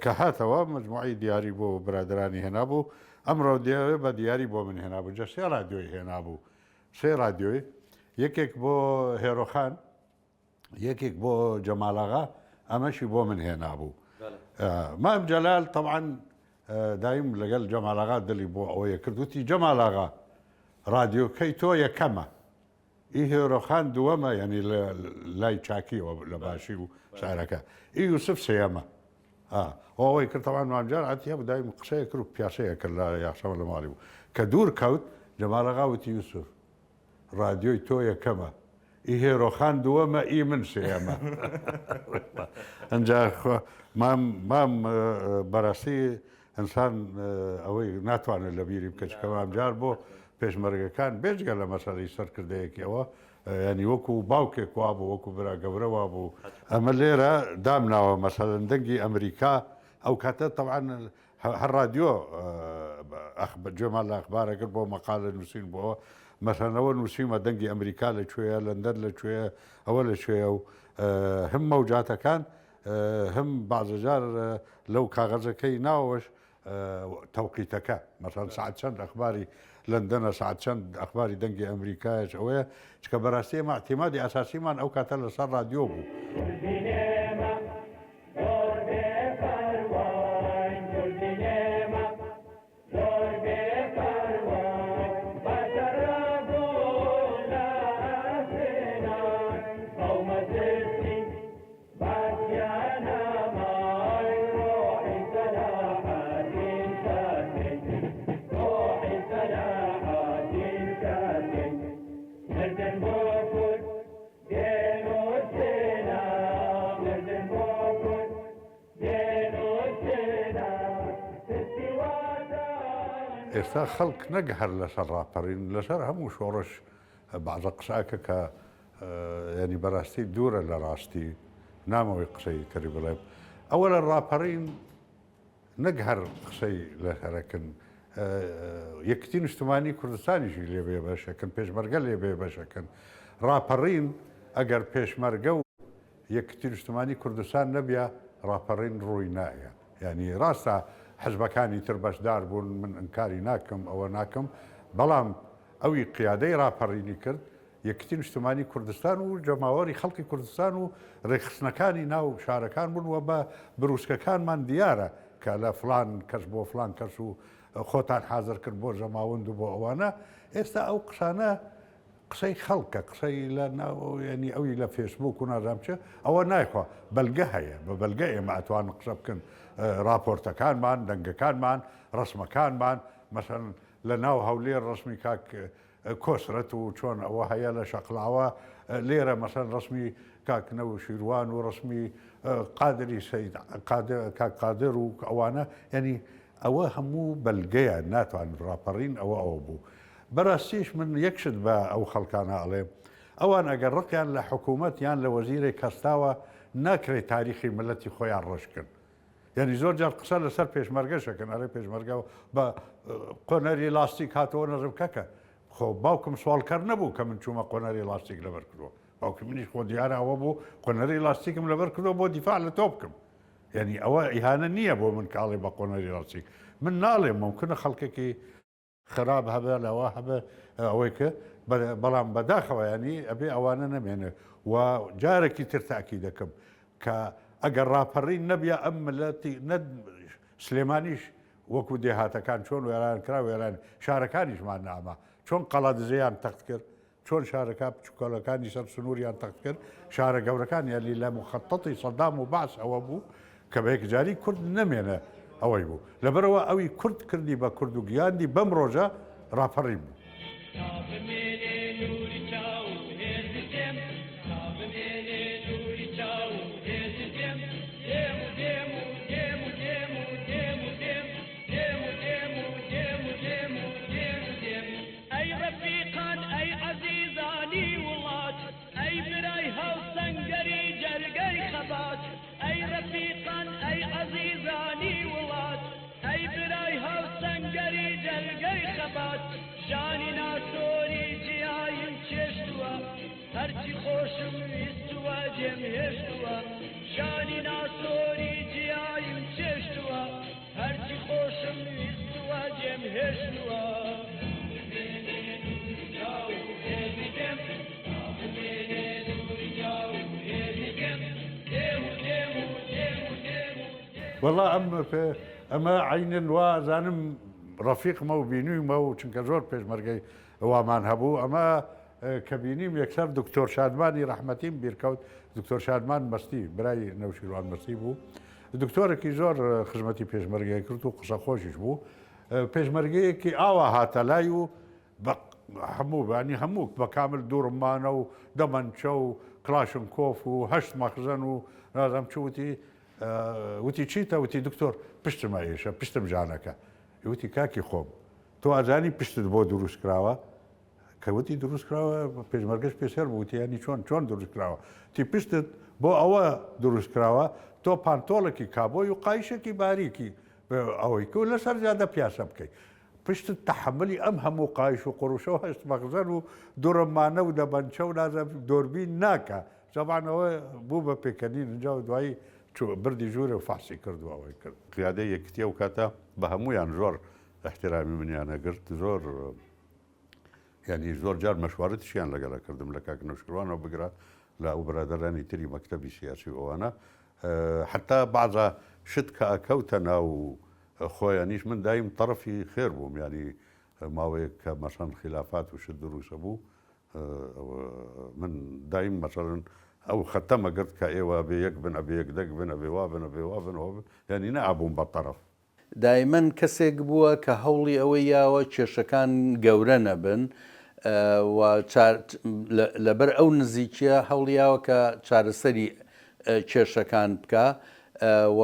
کە هاتەوە مجموعەی دیاری بۆ برادەرانی هێنابوو ئەم ڕادیۆیە بە دیاری بۆ من هێنابوو جا سێ ڕادیۆی هێنابوو سێ ڕادیۆی یەکێک بۆ هێرۆخان یەکێک بۆ جەمالاغا ئەمەشی بۆ من هێنابوو مام جەلال طبعا دایم لەگەل جەمالاغا دلی بۆ ئەوەیە کرد وتی جەمالاغا ڕادیۆکەی تۆ یەکەمە ئی هێرۆخان دووەمە یانی لە لای چاکیەوە لە باشی و شارەکە ئی یوسف سێیەمە ئەوەی کرد تەوان مامجار عەتیە بوو دایم قسەیە کرد و پیاسەیە کرد لە یاخشەمە لە ماڵی بوو کە دوور کەوت جەمالەغا وتی یوسف ڕادیۆی تۆ یەکەمە ئی هێرۆخان دووەمە ئی من سێیەمە ئەنجا مام مام بەڕاستی ئینسان ئەوەی ناتوانێت لە بیری بکە چکە مامجار بۆ پێشمەرگەکان بێجگە لە مەسەلەی سەرکردەیەکی ئەوە ینی وەکو باوکێک وابوو وەکو برا گەورە وابوو ئەمە لێرە دامناوە مەسەلەن دەنگی ئەمریکا ئەو کاتە تەبعەن هەر ڕادیۆ گوێمان لە ئەخبارە کرد بۆ مەقالە نووسین بۆ مەسەنەوە نووسیمە دەنگی ئەمریکا لە کوێیە لەندەن لە کوێیە ئەوە لە کوێیە و هەم مەوجاتەکان هەم بەعزەجار لەو کاغەزەکەی ناوەوەش تەوقیتەکە مەسەن ساعت چەند ئەخباری لەندەنە ساعت چەند ئەخباری دەنگی ئەمریکایش ئەوەیە چکە بەڕاستی ئێمە اعتیمادی ئەساسیمان ئەو کاتە لەسەر ڕادیۆ بوو. زۆر بێ پەروای بە تەرەبوون لە ئەسێنان ئەو مەترسی بە گیانەمای ڕۆحی سەلاحەدین شادکەی ڕۆحی سەلاحەدین شادکەی مردن بۆ کورد دێنوسێنە مردن بۆ کورد ئێستا خەڵک نەک هەر لەسەر ڕاپەڕین لەسەر هەموو شۆڕش بەعزە قسە ئەکە کە یانی بەڕاستی دوورە لە ڕاستی نامەوەی قسەی تری بڵێم ئەوە لە ڕاپەڕین نەک هەر قسەی لەسەرەکن یەکتی نیشتمانی کوردستانیشی لێ بێ بەشەکەن پێشمەرگە لێ بێ بەشەکەن ڕاپەڕین ئەگەر پێشمەرگە و یەکیتی نیشتمانی کوردستان نەبیا ڕاپەڕین ڕووی نایە یانی ڕاستە حزبەکانی تر بەشدار بوون من ئنکاری ناکەم ئەوە ناکەم بەڵام ئەوی قیادەی ڕاپەڕینی کرد یەکیتی نیشتمانی کوردستان و جەماوەری خەڵکی کوردستان و ڕێکخستنەکانی ناو شارەکان بوون و بە بروسکەکانمان دیارە کە لە فلان کەس بۆ فلان کەس و خۆتان حازر کرد بۆ زەماوەند و بۆ ئەوانە ئێستا ئەو قسانە قسەی خەڵکە قسەی لە ناو یعنی ئەوی لە فێسبوک و نازانم چ ئەوە نایخوا بەلگە هەیە بە بەلگە ئێمە ئەتوان قسە بکەن راپۆرتەکانمان دەنگەکانمان ڕسمەکانمان مەسەن لە ناو هەولێر ڕسمی کاک کۆسرەت و چۆن ئەوە هەیە لە شەقلاوە لێرە مەسەن ڕسمی کاک نەوشیروان و ڕسمی قادری سید کاک قادر و ئەوانە یعنی ئەوە هەموو بەلگەیە ناتوان ڕاپەڕین ئەوە ئەوە بوو بەراستیش من یەک شت بە ئەو خەڵکانە ئەڵێم ئەوان ئەگەر ڕقیان لە حکوومەت یان لە وەزیرێک هەستاوە ناکرێت تاریخی ملەتی خۆیان ڕەش کەن یعنی زۆر جار قسە لەسەر پێشمەرگەش ئەکەن ئەرێ پێشمەرگە بە قۆنەری لاستیک هاتەوە نەزم کەکە خۆ باوکم سواڵکەر نەبوو کە من چوومە قۆنەری لاستیک لەبەر کردووە باوکی منیش خۆ دیارە ئەوە بوو قۆنەری لاستیکم لەبەر کردووە بۆ دیفاع لە تۆ بکەم یعنی ئەوە ئیهانە نییە بۆ من کاڵێ بە قۆنەری لاستیک من ناڵێم ممکنە خەڵکێکی خراپ هەبێ لەوە هەبێ ئەوەی کە بەڵام بەداخەوە ینی ئەبێ ئەوانە نەمێنێ و جارێکی تر تاکی دەکەم کە ئەگەر ڕاپەڕین نەبیە ئەم ملەتی نە سلێمانیش وەکو دێهاتەکان چۆن وێران کرا وێران شارەکانیشمان ناما چۆن قەڵادزێیان تەخت کرد چۆن شارەکە بچوکۆلەکانی سەر سنووریان تەخت کرد، شارە گەورەکان یانی لە موخەتەتی سەدام و بەعس ئەوە بوو کە بە یەکجاری کورد نەمێنێ ئەوەی بوو لەبەرئەوە ئەوی کورد کردی بە کورد و گیاندی بەم ڕۆژە ڕاپەڕین بوو. تا بمێنێ نووری چاو و هێزی دێم تا بمێنێ نووری چاو و هێزی دێم دێم و دێم و دێم و دێم و دێم و دێم دێم و دێم و دێم و دێم و دێم و دێم ئەی ڕەفیقان ئەی عەزیزانی وڵات ئەی برای هاوسەنگەری جەرگەی خەبات ئەی ڕەفیقان ئەی عەزیزانی وڵات ئەی برای هاوسەنگەری جەرگەی خەبات ژانی. وەڵا ئەم ئەمە عەینەن وا ئەزانم ڕەفیقمە و بینیومە و چونکە زۆر پێشمەرگەی وامان هەبوو ئەمە کە بینیم یەکسەر دکتۆر شادمانی ڕەحمەتیم بیرکەوت دکتۆر شادمان مەستی برای نەوشیروان مەستی بوو دکتۆرێکی زۆر خزمەتی پێشمەرگەی کرد و قسە خۆشیش بوو پێشمەرگەیەکی ئاوا هاتە لای و بە هەموو بانی هەموو بە کامل دوورمانە و دەمەنچە و کلاشنکۆف و هەشت مەخزەن و نازم چ وتی وتی چیتە وتی دکتۆر پشتم ئەیشە پشتم ژانەکە وتی کاکی خۆم تۆ ئەزانی پشتت بۆ دروست کراوە کە وتی دروست کراوە پێشمەرگەش پێ سەر بوو وتی یانی چۆن چۆن دروست کراوە تی پشتت بۆ ئەوە دروست کراوە تۆ پانتۆڵێکی کابۆی و قایشێکی باریکی ئەوەی کە لەسەر جادە پیاسە بکەیت پشتت تەحملی ئەم هەموو قایش و قڕوشە و هەشت مەخزەن و دوڕمانە و دەبەنچە و نازانم دۆربین ناکا تەبعەن ئەوە بوو بە پێکەنین ئینجا دوایی چوو بردی ژوورێ و فەحسی کرد و ئەوەی کرد. قیادەی یەکیتی ئەو کاتە بە هەموویان زۆر ئیحترامی منیان ئەگرت زۆر یانی زۆر جار مەشوارەتیشیان لەگەڵ ئەکردم لە کاک نەوشیروانەوە بگرە لە ئەو برادەرانی تری مەکتەبی سیاسی و ئەوانە حتا بەعزە شت کە ئەکەوتە ناو خۆیانیش من دایم تەڕەفی خێر بووم یانی ماوەیەک کە مەسەن خیلافات و شت دروسە بوو من دایم مەسەلەن ئەو خەتەمە گرت کە ئێوە ئەبێ یەک بن ئەبێ یەک دەنگ بن ئەبێ وا بن ئەبێ وا بن ئەوە بن یانی نەئەبووم بە تەڕەف. دایمەن کەسێک بووە کە هەوڵی ئەوەی یاوە کێشەکان گەورە نەبن و لەبەر ئەو نزیکیە هەوڵی یاوە کە چارەسەری کێشەکان بکا و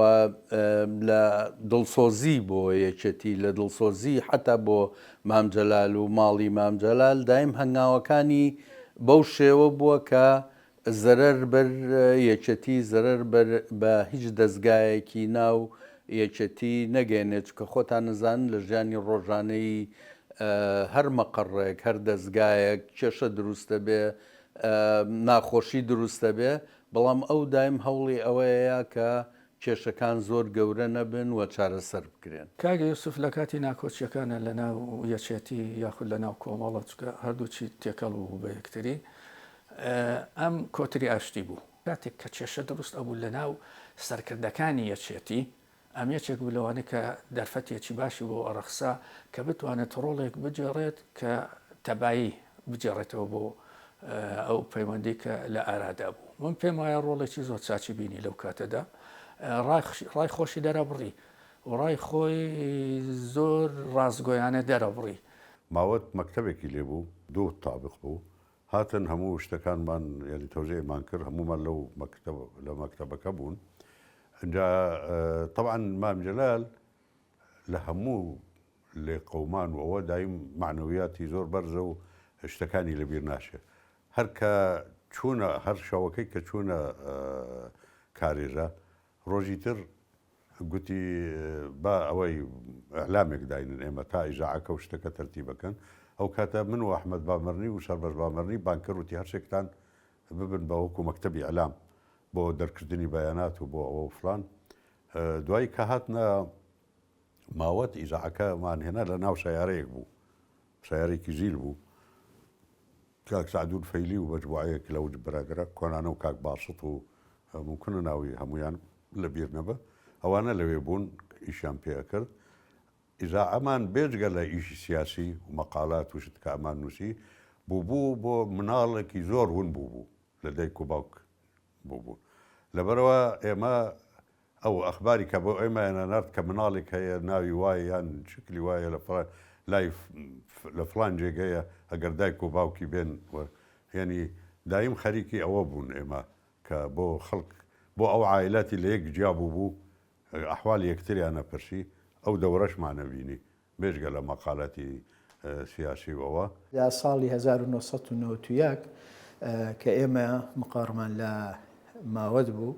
لە دڵسۆزی بۆ یەکێتی، لە دڵسۆزی حەتا بۆ مام جەلال و ماڵی مام جەلال دایم هەنگاوەکانی بەو شێوە بووە کە زەرەر بەر یەکێتی، زەرەر بەر بە هیچ دەزگایەکی ناو یەکێتی نەگەیەنێت، چونکە خۆتان ئەزانن لە ژیانی ڕۆژانەی هەر مەقەڕێک، هەر دەزگایەک کێشە دروست دەبێ، ناخۆشی دروست دەبێ، بەڵام ئەو دایم هەوڵی ئەوەیە کە کێشەکان زۆر گەورە نەبن و چارەسەر بکرێن. کاک یوسف لە کاتی ناکۆکیەکانا لە ناو یەکێتی یاخود لە ناو کۆمەڵە چونکە هەردووکی تێکەڵ بوو بە یەکتری ئەم کۆتری ئاشتی بوو. کاتێک کە کێشە دروست ئەبوو لە ناو سەرکردەکانی یەکێتی ئەم یەکێک بوو لەوانەی کە دەرفەتێکی باشی بۆ ئەڕەخسا کە بتوانێت ڕۆڵێک بگێڕێت کە تەبایی بگێڕێتەوە بۆ ئەو پەیوەندی کە لە ئارادا بوو. من پێم وایە ڕۆڵێکی زۆر چاکی بینی لەو کاتەدا. ڕای خۆشی دەرەبڕی و ڕای خۆی زۆر ڕاستگۆیانە دەرەبڕی. ماوەت مەکتەبێکی لێ بوو، دوو تابق بوو، هاتن هەموو شتەکانمان یانی تەوزیعمان کرد هەموومان لەو مەکتەب لە مەکتەبەکە بوون ئینجا تەبعەن مام جەلال لە هەموو لێقەومان و ئەوە دایم مەعنەویاتی زۆر بەرزە و شتەکانی لەبیر ناچێ هەر کە چوونە هەر شەوەکەی کە چوونە کارێزە ڕۆژی تر گوتی با ئەوەی ئیعلامێک داینن ئێمە تا ئیزاعەکە و شتەکە تەرتیبەکەن ئەو کاتە من و ئەحمەد بامەرنی و سەربەست بامەرنی بانکەر وتی هەرسێکتان ببن بە وەکو مەکتەبی ئیعلام بۆ دەرکردنی بەیانات و بۆ ئەوە و فلان دوایی کە هاتنە ماوەت ئیزاعەکەمان هێنا لە ناو سەیارەیەک بوو سەیارێکی زیل بوو کاک سەعدون فەیلی و مەجموعەیەک لەو برادەرە کۆنانە و کاک باسط و مومکنە ناوی هەموویان لە بیر نەبە ئەوانە لەوێ بوون ئیشیان پێ ئەکرد ئیزا ئەمان بێجگە لە ئیشی سیاسی و مەقالات و شت کە ئەمان نووسی بوو بوو بۆ مناڵێکی زۆر ون بوو بوو لە دایک و باوک بوو بوون لەبەرەوە ئێمە ئەو ئەخباری کە بۆ ئێمەیان ئەنارد کە مناڵێک هەیە ناوی وایە یان شکلی وایە لە فڵان لای لە فڵان جێگەیە ئەگەر دایک و باوکی بێن و یەنی دایم خەریکی ئەوە بوون ئێمە کە بۆ خەڵک بۆ ئەو عایلاتی لە یەک جیا بوو بوو ئەحوالی یەکتریان ئەپرسی ئەو دەورەشمان ئەبینی بێجگە لە مەقالاتی سیاسی و ئەوە. لە ساڵی 1991 کە ئێمە مقەڕمان لە ماوەت بوو،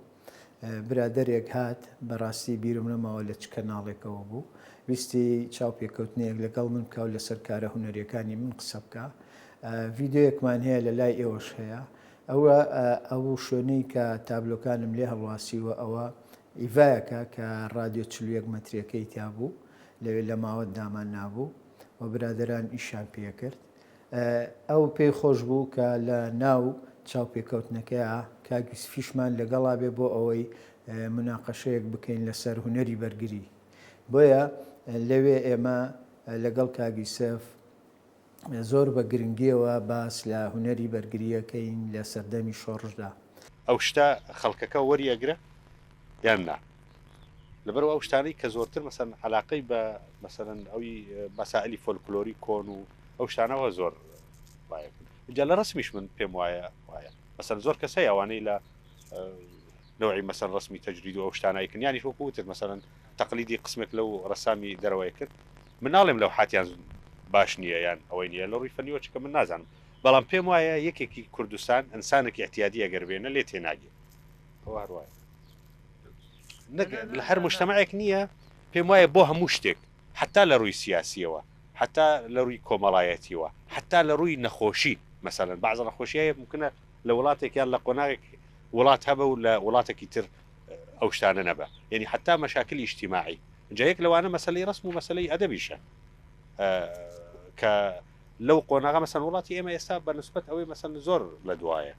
برادەرێک هات، بەڕاستی بیرم نەماوە لە چ کەناڵێکەوە بوو، ویستی چاوپێکەوتنێک لەگەڵ من بکا و لەسەر کارە هونەرییەکانی من قسە بکا. ڤیدیۆیەکمان هەیە لە لای ئێوەش هەیە. ئەوە ئەو شوێنەی کە تابلۆکانم لێ هەڵواسیوە ئەوە ئیڤایەکە کە ڕادیۆ 41 مەتریەکەی تیا بوو. لەوێ لە ماوەت دامان نابوو و برادەران ئیشیان پێکرد. ئەو پێی خۆش بوو کە لە ناو چاوپێکەوتنەکەیا کاک یوسفیشمان لەگەڵا بێ بۆ ئەوەی موناقەشەیەک بکەین لەسەر هونەری بەرگری. بۆیە لەوێ ئێمە لەگەڵ کاک یوسف زۆر بە گرنگیەوە باس لە هونەری بەرگریەکەین لە سەردەمی شۆڕشدا. ئەو شتە خەڵکەکە وەری ئەگرە یان نا؟ لەبەرئەوە ئەو شتانەی کە زۆرتر مەسەلەن عەلاقەی بە مەسەلەن ئەوی مەسائلی فۆلکلۆری کۆن و ئەو شتانەوە زۆر وایە. جا لە ڕەسمیش من پێم وایە وایە مەسەلەن زۆر کەس هەیە ئەوانەی لە نەوعی مەسەلەن ڕەسمی تەجرید و ئەو شتانە ئەیکرد یانیش وەکو وتت مەسەلەن تەقلیدی قسمێک لەو ڕەسامی دەرەوەی کرد من ناڵێم لەو حاتیان باش نییە یان ئەوەی نییە لە ڕووی فەنیوە چکە من نازانم بەڵام پێم وایە یەکێکی کوردستان ئینسانێکی اعتیادی ئەگەر بێنە لێ تێناگێ ئەوە هەر وایە نەک لە هەر مجتەمعێک نییە پێم وایە بۆ هەموو شتێک حتا لە ڕووی سیاسیەوە حتا لە ڕووی کۆمەڵایەتیەوە حتا لە ڕووی نەخۆشی مەسەلەن بەعزە نەخۆشی هەیە ممکنە لە وڵاتێک یان لە قۆناغێک وڵات هەبە و لە وڵاتێکی تر ئەو شتانە نەبە یعنی حتا مەشاکلی ئیجتیماعی جا یەک لەوانە مەسەلەی ڕسم و مەسەلەی ئەدەبیشە کە لەو قۆناغە مەسەن وڵاتی ئێمە ئێستا بە نسبەت ئەوەی مەسەن زۆر لە دوایە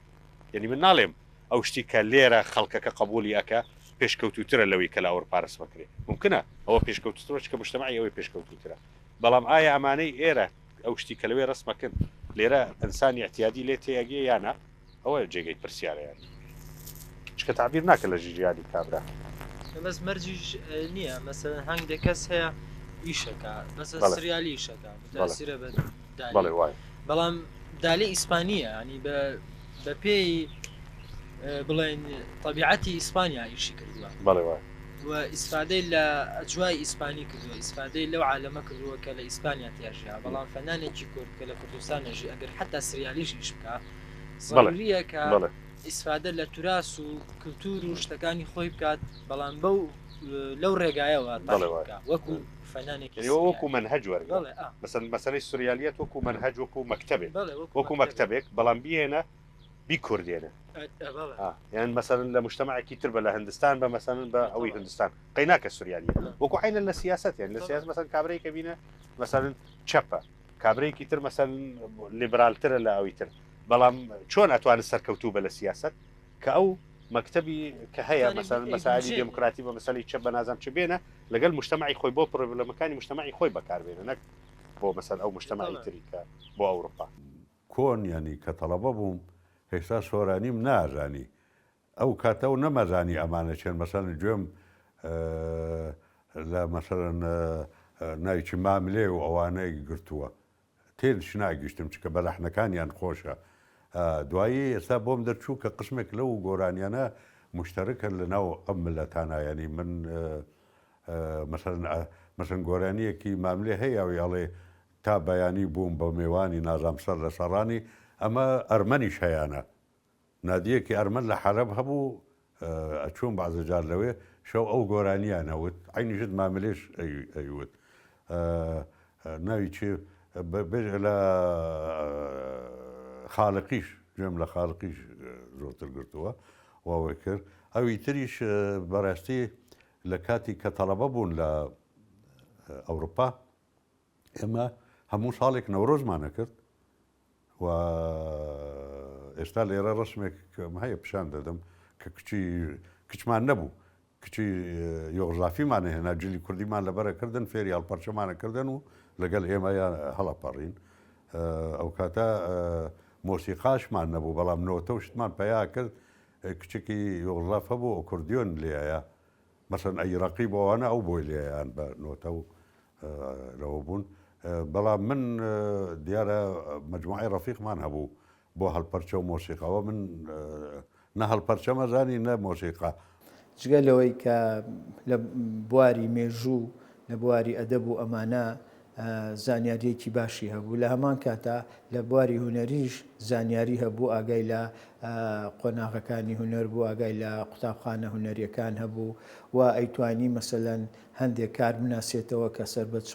یعنی من ناڵێم ئەو شتی کە لێرە خەڵکەکە قبولی ئەکە پێشکەوتوترە لەوەی کە لە ئەوروپا ڕسمەکرێ ممکنە ئەوە پێشکەوتوترە چکە مجتەمەعی ئەوەی پێشکەوتوترە بەڵام ئایا ئەمانەی ئێرە ئەو شتی کە لەوێ ڕەسمەکن لێرە ئینسانی ئیعتیادی لێ تێئەگێ یا نا؟ ئەوە جێگەی پرسیارە یانی چکە تەعبیر ناکە لە ژیانی کابرا. بەس مەرجیش نییە مەسەلەن هەندێک کەس هەیە ئیشەکە مەسەلەن بەڵێ سریالی ئیشەکە بەڵێ متاسیرە بە دالی بەڵێ وایە. بەڵام دالی ئیسپانییە ینی بە بە پێی بڵێن تەبیعەتی ئیسپانیا ئیشی کردووە. بەڵێ وایە. و ئیسفادەی لە ئەجوای ئیسپانی کردووە ئیسفادەی لەو عالەمە کردووە کە لە ئیسپانیا تیاژیا بەڵام فەنانێکی کورد کە لە کوردستان ئەژی ئەگەر حەتا سریالیش ئیش بکا بەڵێ زەروریە کە بەڵێ. ئیسفادە لە توراس و کلتور و شتەکانی خۆی بکات بەڵام بەو لەو ڕێگایەوە بەڵێ تەرحی وایە. بکا وەکو فەنانێکی یەعنی وەکو سریالی مەنهەج وەرگرە بەڵێ ئا. مەسەلەن مەسەلەی سریالیەت وەکو مەنهەج وەکو مەکتەبێک بەڵێ وەکو وەکو مەکتەبێک. مەکتەبێک بەڵام بیهێنە بیکوردێنە بەڵێ. ئا یان مەسەلەن لە مجتەمەعێکی تر بە لە هندستان بە مەسەلەن بە ئەوەی طبعا. هندستان قەی ناکە سریالیە وەکو عەینەن لە سیاسەت یان لە طبعا. سیاسەت مەسەلەن کابرایەک ئەبینە مەسەلەن چەپە کابرایەکی تر مەسەلەن لیبرالترە لە ئەوی تر بەڵام چۆن ئەتوانێت سەرکەوتوو بە لە سیاسەت کە ئەو مەکتەبی کە هەیە ئەتوانێ مەسەلەن مەسائلی ئەیگونجێنێ. دێموکراتی بە مەسەلەی چەپ بە نازانم چ بێنە لەگەل مجتەمەعی خۆی بۆ پرۆبلەمەکانی مجتەمەعی خۆی بەکاربێنە نەک بۆ مەسەلەن ئەو مجتەمەعی طبعا. تری کە بۆ ئەوروپا. کۆن یانی کە تەڵەبە بووم هێشتا سۆرانیم نازانی ئەو کاتە و نەمەزانی ئەمانە چێن مەسەلەن گوێم لە مەسەلەن ناوی چی ماملێ و ئەوانەی گرتووە تێش ناگیشتم چکە بە لەحنەکانیان خۆشە دوایی ئێستا بۆم دەرچوو کە قسمێک لەو گۆرانیانە مشتەرکە لە ناو ئەم ملەتانە یانی من مەسەلەن مەسەلەن گۆرانیەکی ماملێ هەیە ئەوی ئەڵێ تا بەیانی بووم بە مێوانی نازام سەر لە سەڕانی ئەمە ئەرمەنیش هەیانە نادیەکی ئەرمەن لە حەلەب هەبوو ئەچووم بەعزە جار لەوێ شەو ئەو گۆرانیان ئەوت عەینی شت ماملێش ئەیوت ناوی چی لە خالقیش گوێم لە خالقیش زۆرتر گرتووە واوەی کرد ئەوی تریش بەڕاستی لە کاتی کە تەڵەبە بوون لە ئەوروپا ئێمە هەموو ساڵێک نەورۆزمان ئەکرد و ئێستا لێرە ڕسمێک هەیە پیشان دەدەم کە کچی کچمان نەبوو کچی یۆغزافیمان هێنا جلی کوردیمان لەبەرە کردن فێری هەڵپەرچەمانە کردن و لەگەڵ ئێمە هەڵەپەڕین ئەو کاتە مۆسیقاشمان نەبوو بەڵام نۆتە و شتمان پەیا کرد کچێکی یۆغزاف هەبوو ئۆکۆردیۆن لێیە مەسەن ئەی ڕەقیب ئەوانە ئەو بۆی لێیان بە نۆتە و لەوە بوون بەڵام من دیارە مجموعەی ڕەفیقمان هەبوو بۆ هەڵپەرچە و مۆسیقاوە من نە هەڵپەرچەمەزانی نە مۆسیقا. جگە لەوەی کە لە بواری مێژوو لە بواری ئەدەب و ئەمانە زانیارییەکی باشی هەبوو، لە هەمان کاتا لە بواری هونەریش زانیاری هەبوو، ئاگای لە قۆناغەکانی هونەر بوو، ئاگای لە قوتابخانە هونەرییەکان هەبوو و ئەیتوانی مەسەلەن هەندێک کار بناسێتەوە کە سەر بە چ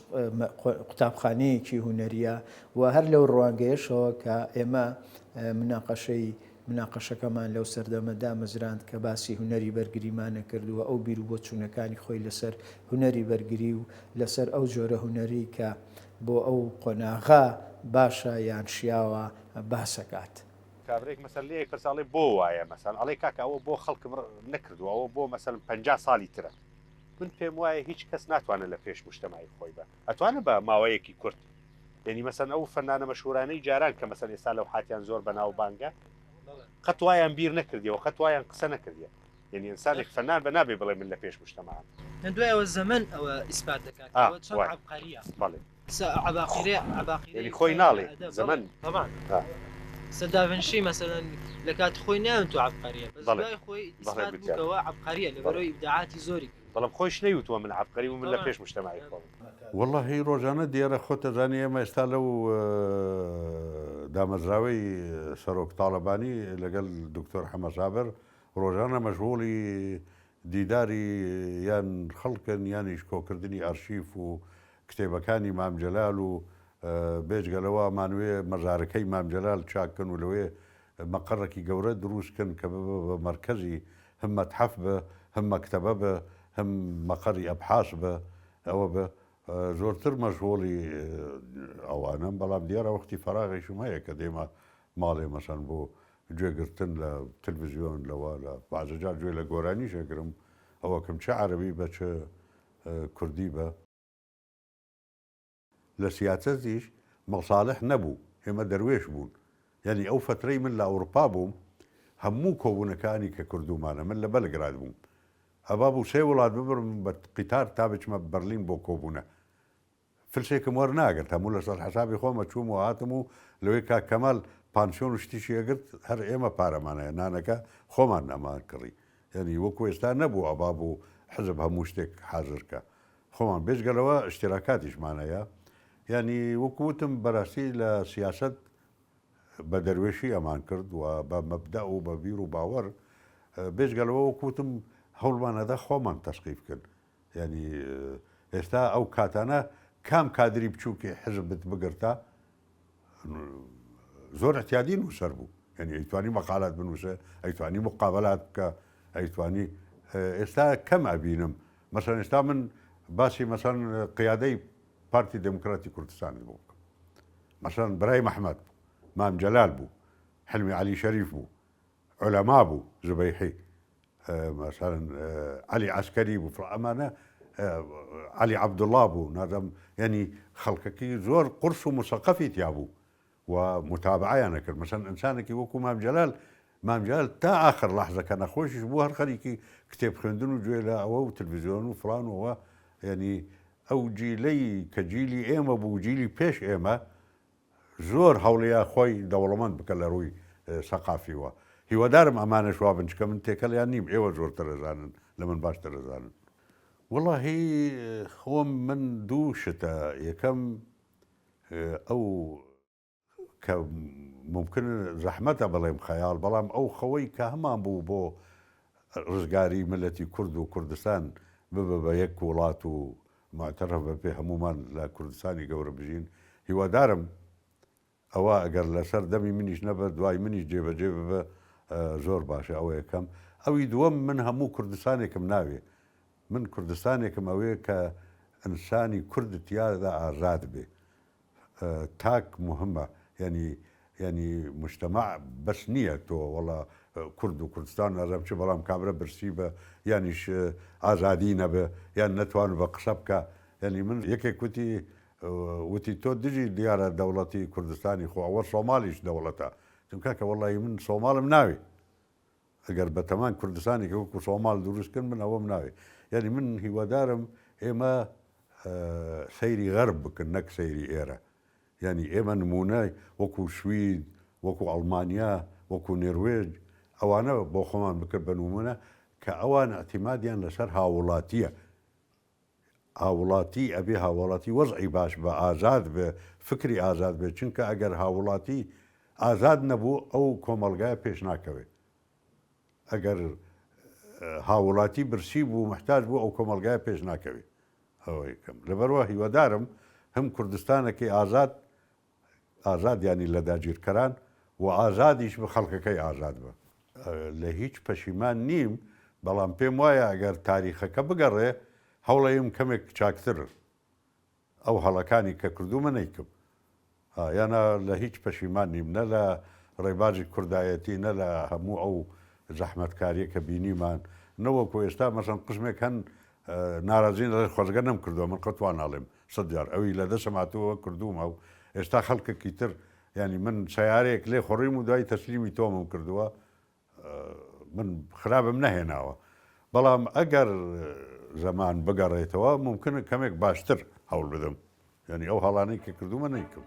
قوتابخانەیەکی هونەرییە و هەر لەو ڕوانگەیەشەوە کە ئێمە مناقەشەی مناقەشەکەمان لەو سەردەمە دامەزراند کە باسی هونەری بەرگریمانە کرد و ئەو بیروبۆچوونەکانی خۆی لەسەر هونەری بەرگری و لەسەر ئەو جۆرە هونەرەی کە بۆ ئەو قۆناغە باشە یان شیاوە باسەکات. کابرێک مەسەل لێ پرسە ئەڵێ بۆ وایە مەسەن ئەڵێ کاکە ئەوە بۆ خەڵکم نەکردووە ئەوە بۆ مەسەن 50 ساڵی ترە من پێم وایە هیچ کەس ناتوانێت لە پێش مجتەمعی خۆی بە ئەتوانە بە ماوەیەکی کورت یعنی مەسەن ئەو فەنانە مەشهورانەی جاران کە مەسەن ئێستا لەو حاتیان زۆر بەناوبانگە قەت وایان بیر نەکردیەوە قەت وایان قسە نەکردیە یعنی ئینسانێک فەنان بە نابێ بڵێ من لە پێش مجتەمعم. نە دوای ئەوە زەمەن ئەوە ئیسپات دەکات ئا کە چەند وایە عەبقەریە. بەڵێ. سە عەباقیرەی عەباقیرەی یعنی خۆی فەن ناڵێ ئەدەب بەڵێ زەمەن تەبعەن. ئا. سە داڤنشی مەسەلەن لە کاتی خۆی نەیانوتووە عەبقەریە بەس بەڵێ دوای خۆی بەڵێ ئیسپات بوو گوتیان کەوا عەبقەریە بەڵێ. لەبەرئەوەی ئیبداعاتی زۆری کردووە. بەڵام خۆیش نەیوتووە من عەبقەریم و من لە تەبعەن. پێش مجتەمعی خۆمم. وەڵاهی ڕۆژانە دیارە خۆت ئەزانی ئێمە ئێستا لەو دامەزراوەی سەرۆک تاڵەبانی لەگەل دکتۆر حەمە سابر ڕۆژانە مەشغوڵی دیداری یان خەڵکن یانیش کۆکردنی ئەرشیف و کتێبەکانی مام جەلال و بێجگە لەوە ئەمانوێ مەزارەکەی مام جەلال چاک کەن و لەوێ مەقەڕێکی گەورە دروست کەن کە ببە بە مەرکەزی هەم مەتحەف بە هەم مەکتەبە بە هەم مەقەڕی ئەبحاس بە ئەوە بە زۆرتر مەشغوڵی ئەوانەم بەڵام دیارە وەختی فەراغیشم هەیە کە دێمە ماڵێ مەسەن بۆ گوێ گرتن لە تلفزیۆن لەوە لە بەعزە جار گوێ لە گۆرانیش ئەگرم ئەوەکەم چ عەرەبی بە چ کوردی بە. لە سیاسەتیش مەسالح نەبوو ئێمە دەروێش بوون یانی ئەو فەترەی من لە ئەوڕپا بووم هەموو کۆبوونەکانی کە کردوومانە من لە بەلگراد بووم ئەبا بوو سێ وڵات ببرم بە قیتار تا بچمە بەرلین بۆ کۆبوونە فلسێکم وەرناگرت هەموو لەسەر حەسابی خۆم ئەچووم و هاتم و لەوەی کاک کەمال پانسیۆن و شتیشی ئەگرت هەر ئێمە پارەمان هەیە نانەکە خۆمان ئەمان کڕی یانی وەکو ئێستا نەبوو ئەبا بوو حزب هەموو شتێک حازر کە خۆمان بێجگە لەوە ئشتراکاتیشمان هەیە یانی وەکو وتم بەراستی لە سیاسەت بە دەروێشی ئەمان کرد و بە مەبدەئ و بە بیر و باوەڕ بێجگە لەوە وەکو وتم هەوڵمان ئەدا خۆمان تەسقیف کەن یانی ئێستا ئەو کاتانە کام کادری بچووکی حزبت بگرتا زۆر اعتیادی نووسەر بوو یعنی ئەیتوانی مەقالات بنووسێ ئەیتوانی مقابلات بکە ئەیتوانی ئێستا کەم ئەبینم مەسەن ئێستا من باسی مەسەن قیادەی پارتی دموکراتی کوردستانی بۆ بکەم مەسەن برای مححمد بوو مام جەلال بوو حلمی علی شەریف بوو عولەما بوو زوبەیحی مەسەلەن عەلی عەسکەری بوو فڵان ئەمانە عەلی عەبدوڵڵا بوو نازم یعنی خەڵکەکەی زۆر قورس و مسەقەفی تیا بوو و متابعەیان ئەکرد مەسەن ئینسانێکی وەکو مام جەلال مام جەلال تا ئاخر لەحزە کە نەخۆشیش بوو هەر خەریکی کتێب خوێندن و گوێ لە ئەوە و تلویزیۆن و فڵان و ئەوە یعنی ئەو جیلەی کە جیلی ئێمە بوو جیلی پێش ئێمە زۆر هەوڵیا خۆی دەوڵەمەند بکە لە ڕووی سەقافیوە هیوادارم ئەمانەش وابن چکە من تێکەڵیان نیم ئێوە زۆرتر ئەزانن لە من باشتر ئەزانن. وەڵاهی خۆم من دوو شتە یەکەم ئەو کە ممکن زەحمەتە بڵێم خەیاڵ بەڵام ئەو خەوەی کە هەمان بوو بۆ ڕزگاری ملەتی کورد و کوردستان ببە بە یەک وڵات و موعتەرەف بە پێ هەموومان لە کوردستانی گەورە بژین هیوادارم ئەوە ئەگەر لەسەر دەمی منیش نەبە دوای منیش جێبەجێ ببە زۆر باشە ئەوە یەکەم ئەوی دووەم من هەموو کوردستانێکم ناوێ من کوردستانێکم ئەوێ کە ئینسانی کورد تیادا ئازاد بێ تاک موهمە یانی یانی مجتمع بەس نییە تۆ وەڵا کورد و کوردستان نازانم چ بەڵام کابرا برسی بە یانیش ئازادی نەبێ یان نەتوان بە قسە بکە یعنی من یەکێک وتی وتی تۆ دژی دیارە دەوڵەتی کوردستانی خۆ ئەوە سۆمالیش دەوڵەتە چون کاکە وەڵی من سۆماڵم ناوێ ئەگەر بەتەمان کوردستانێکی وەکو سۆماڵ دروست کەن من ئەوەم ناوێ یعنی من هیوادارم ئێمە سەیری غەرب بکەن نەک سەیری ئێرە یعنی ئێمە نمونە وەکو سوید وەکو ئەڵمانیا وەکو نێروێج ئەوانە بۆ خۆمان بکرد بە نمونە کە ئەوان اعتمادیان لەسەر هاوڵاتیە هاوڵاتی ئەبێ هاوڵاتی وەزعی باش بە ئازاد بێ فکری ئازاد بێ چونکە ئەگەر هاوڵاتی ئازاد نەبوو ئەو کۆمەڵگایە پێش ناکەوێ ئەگەر هاوڵاتی برسی بوو محتاج بوو ئەو کۆمەڵگایە پێش ناکەوێ ئەوە یەکەم لەبەرەوە هیوادارم هەم کوردستانەکەی ئازاد ئازاد یانی لە داگیرکەران و ئازادیش بە خەڵکەکەی ئازاد بە. لە هیچ پەشیمان نیم، بەڵام پێم وایە ئەگەر تاریخەکە بگەڕێ هەوڵەیم کەمێک چاکتر ئەو هەڵەکانی کە کردوومە نەیکەم. یانا لە هیچ پەشیمان نیم نە لە ڕێبازی کوردایەتی نە لە هەموو ئەو زەحمەتکاریە کە بینیمان نەوەکو ئێستا مەسەن قسمێک هەن نارازین دەڵێن خۆزگە نەمکردووە من قەت وا ناڵێم سەد جار ئەوی لە دەسم هاتووە کردوومە و ئێستا خەڵکێکی تر یانی من سەیارەیەک لێ خوڕیم و دوای تەسلیمی تۆمم کردووە من خراپم نەهێناوە بەڵام ئەگەر زەمان بگەڕێتەوە ممکنە کەمێک باشتر هەوڵ بدەم یعنی ئەو هەڵانەی کە کردوومە نەیکەم.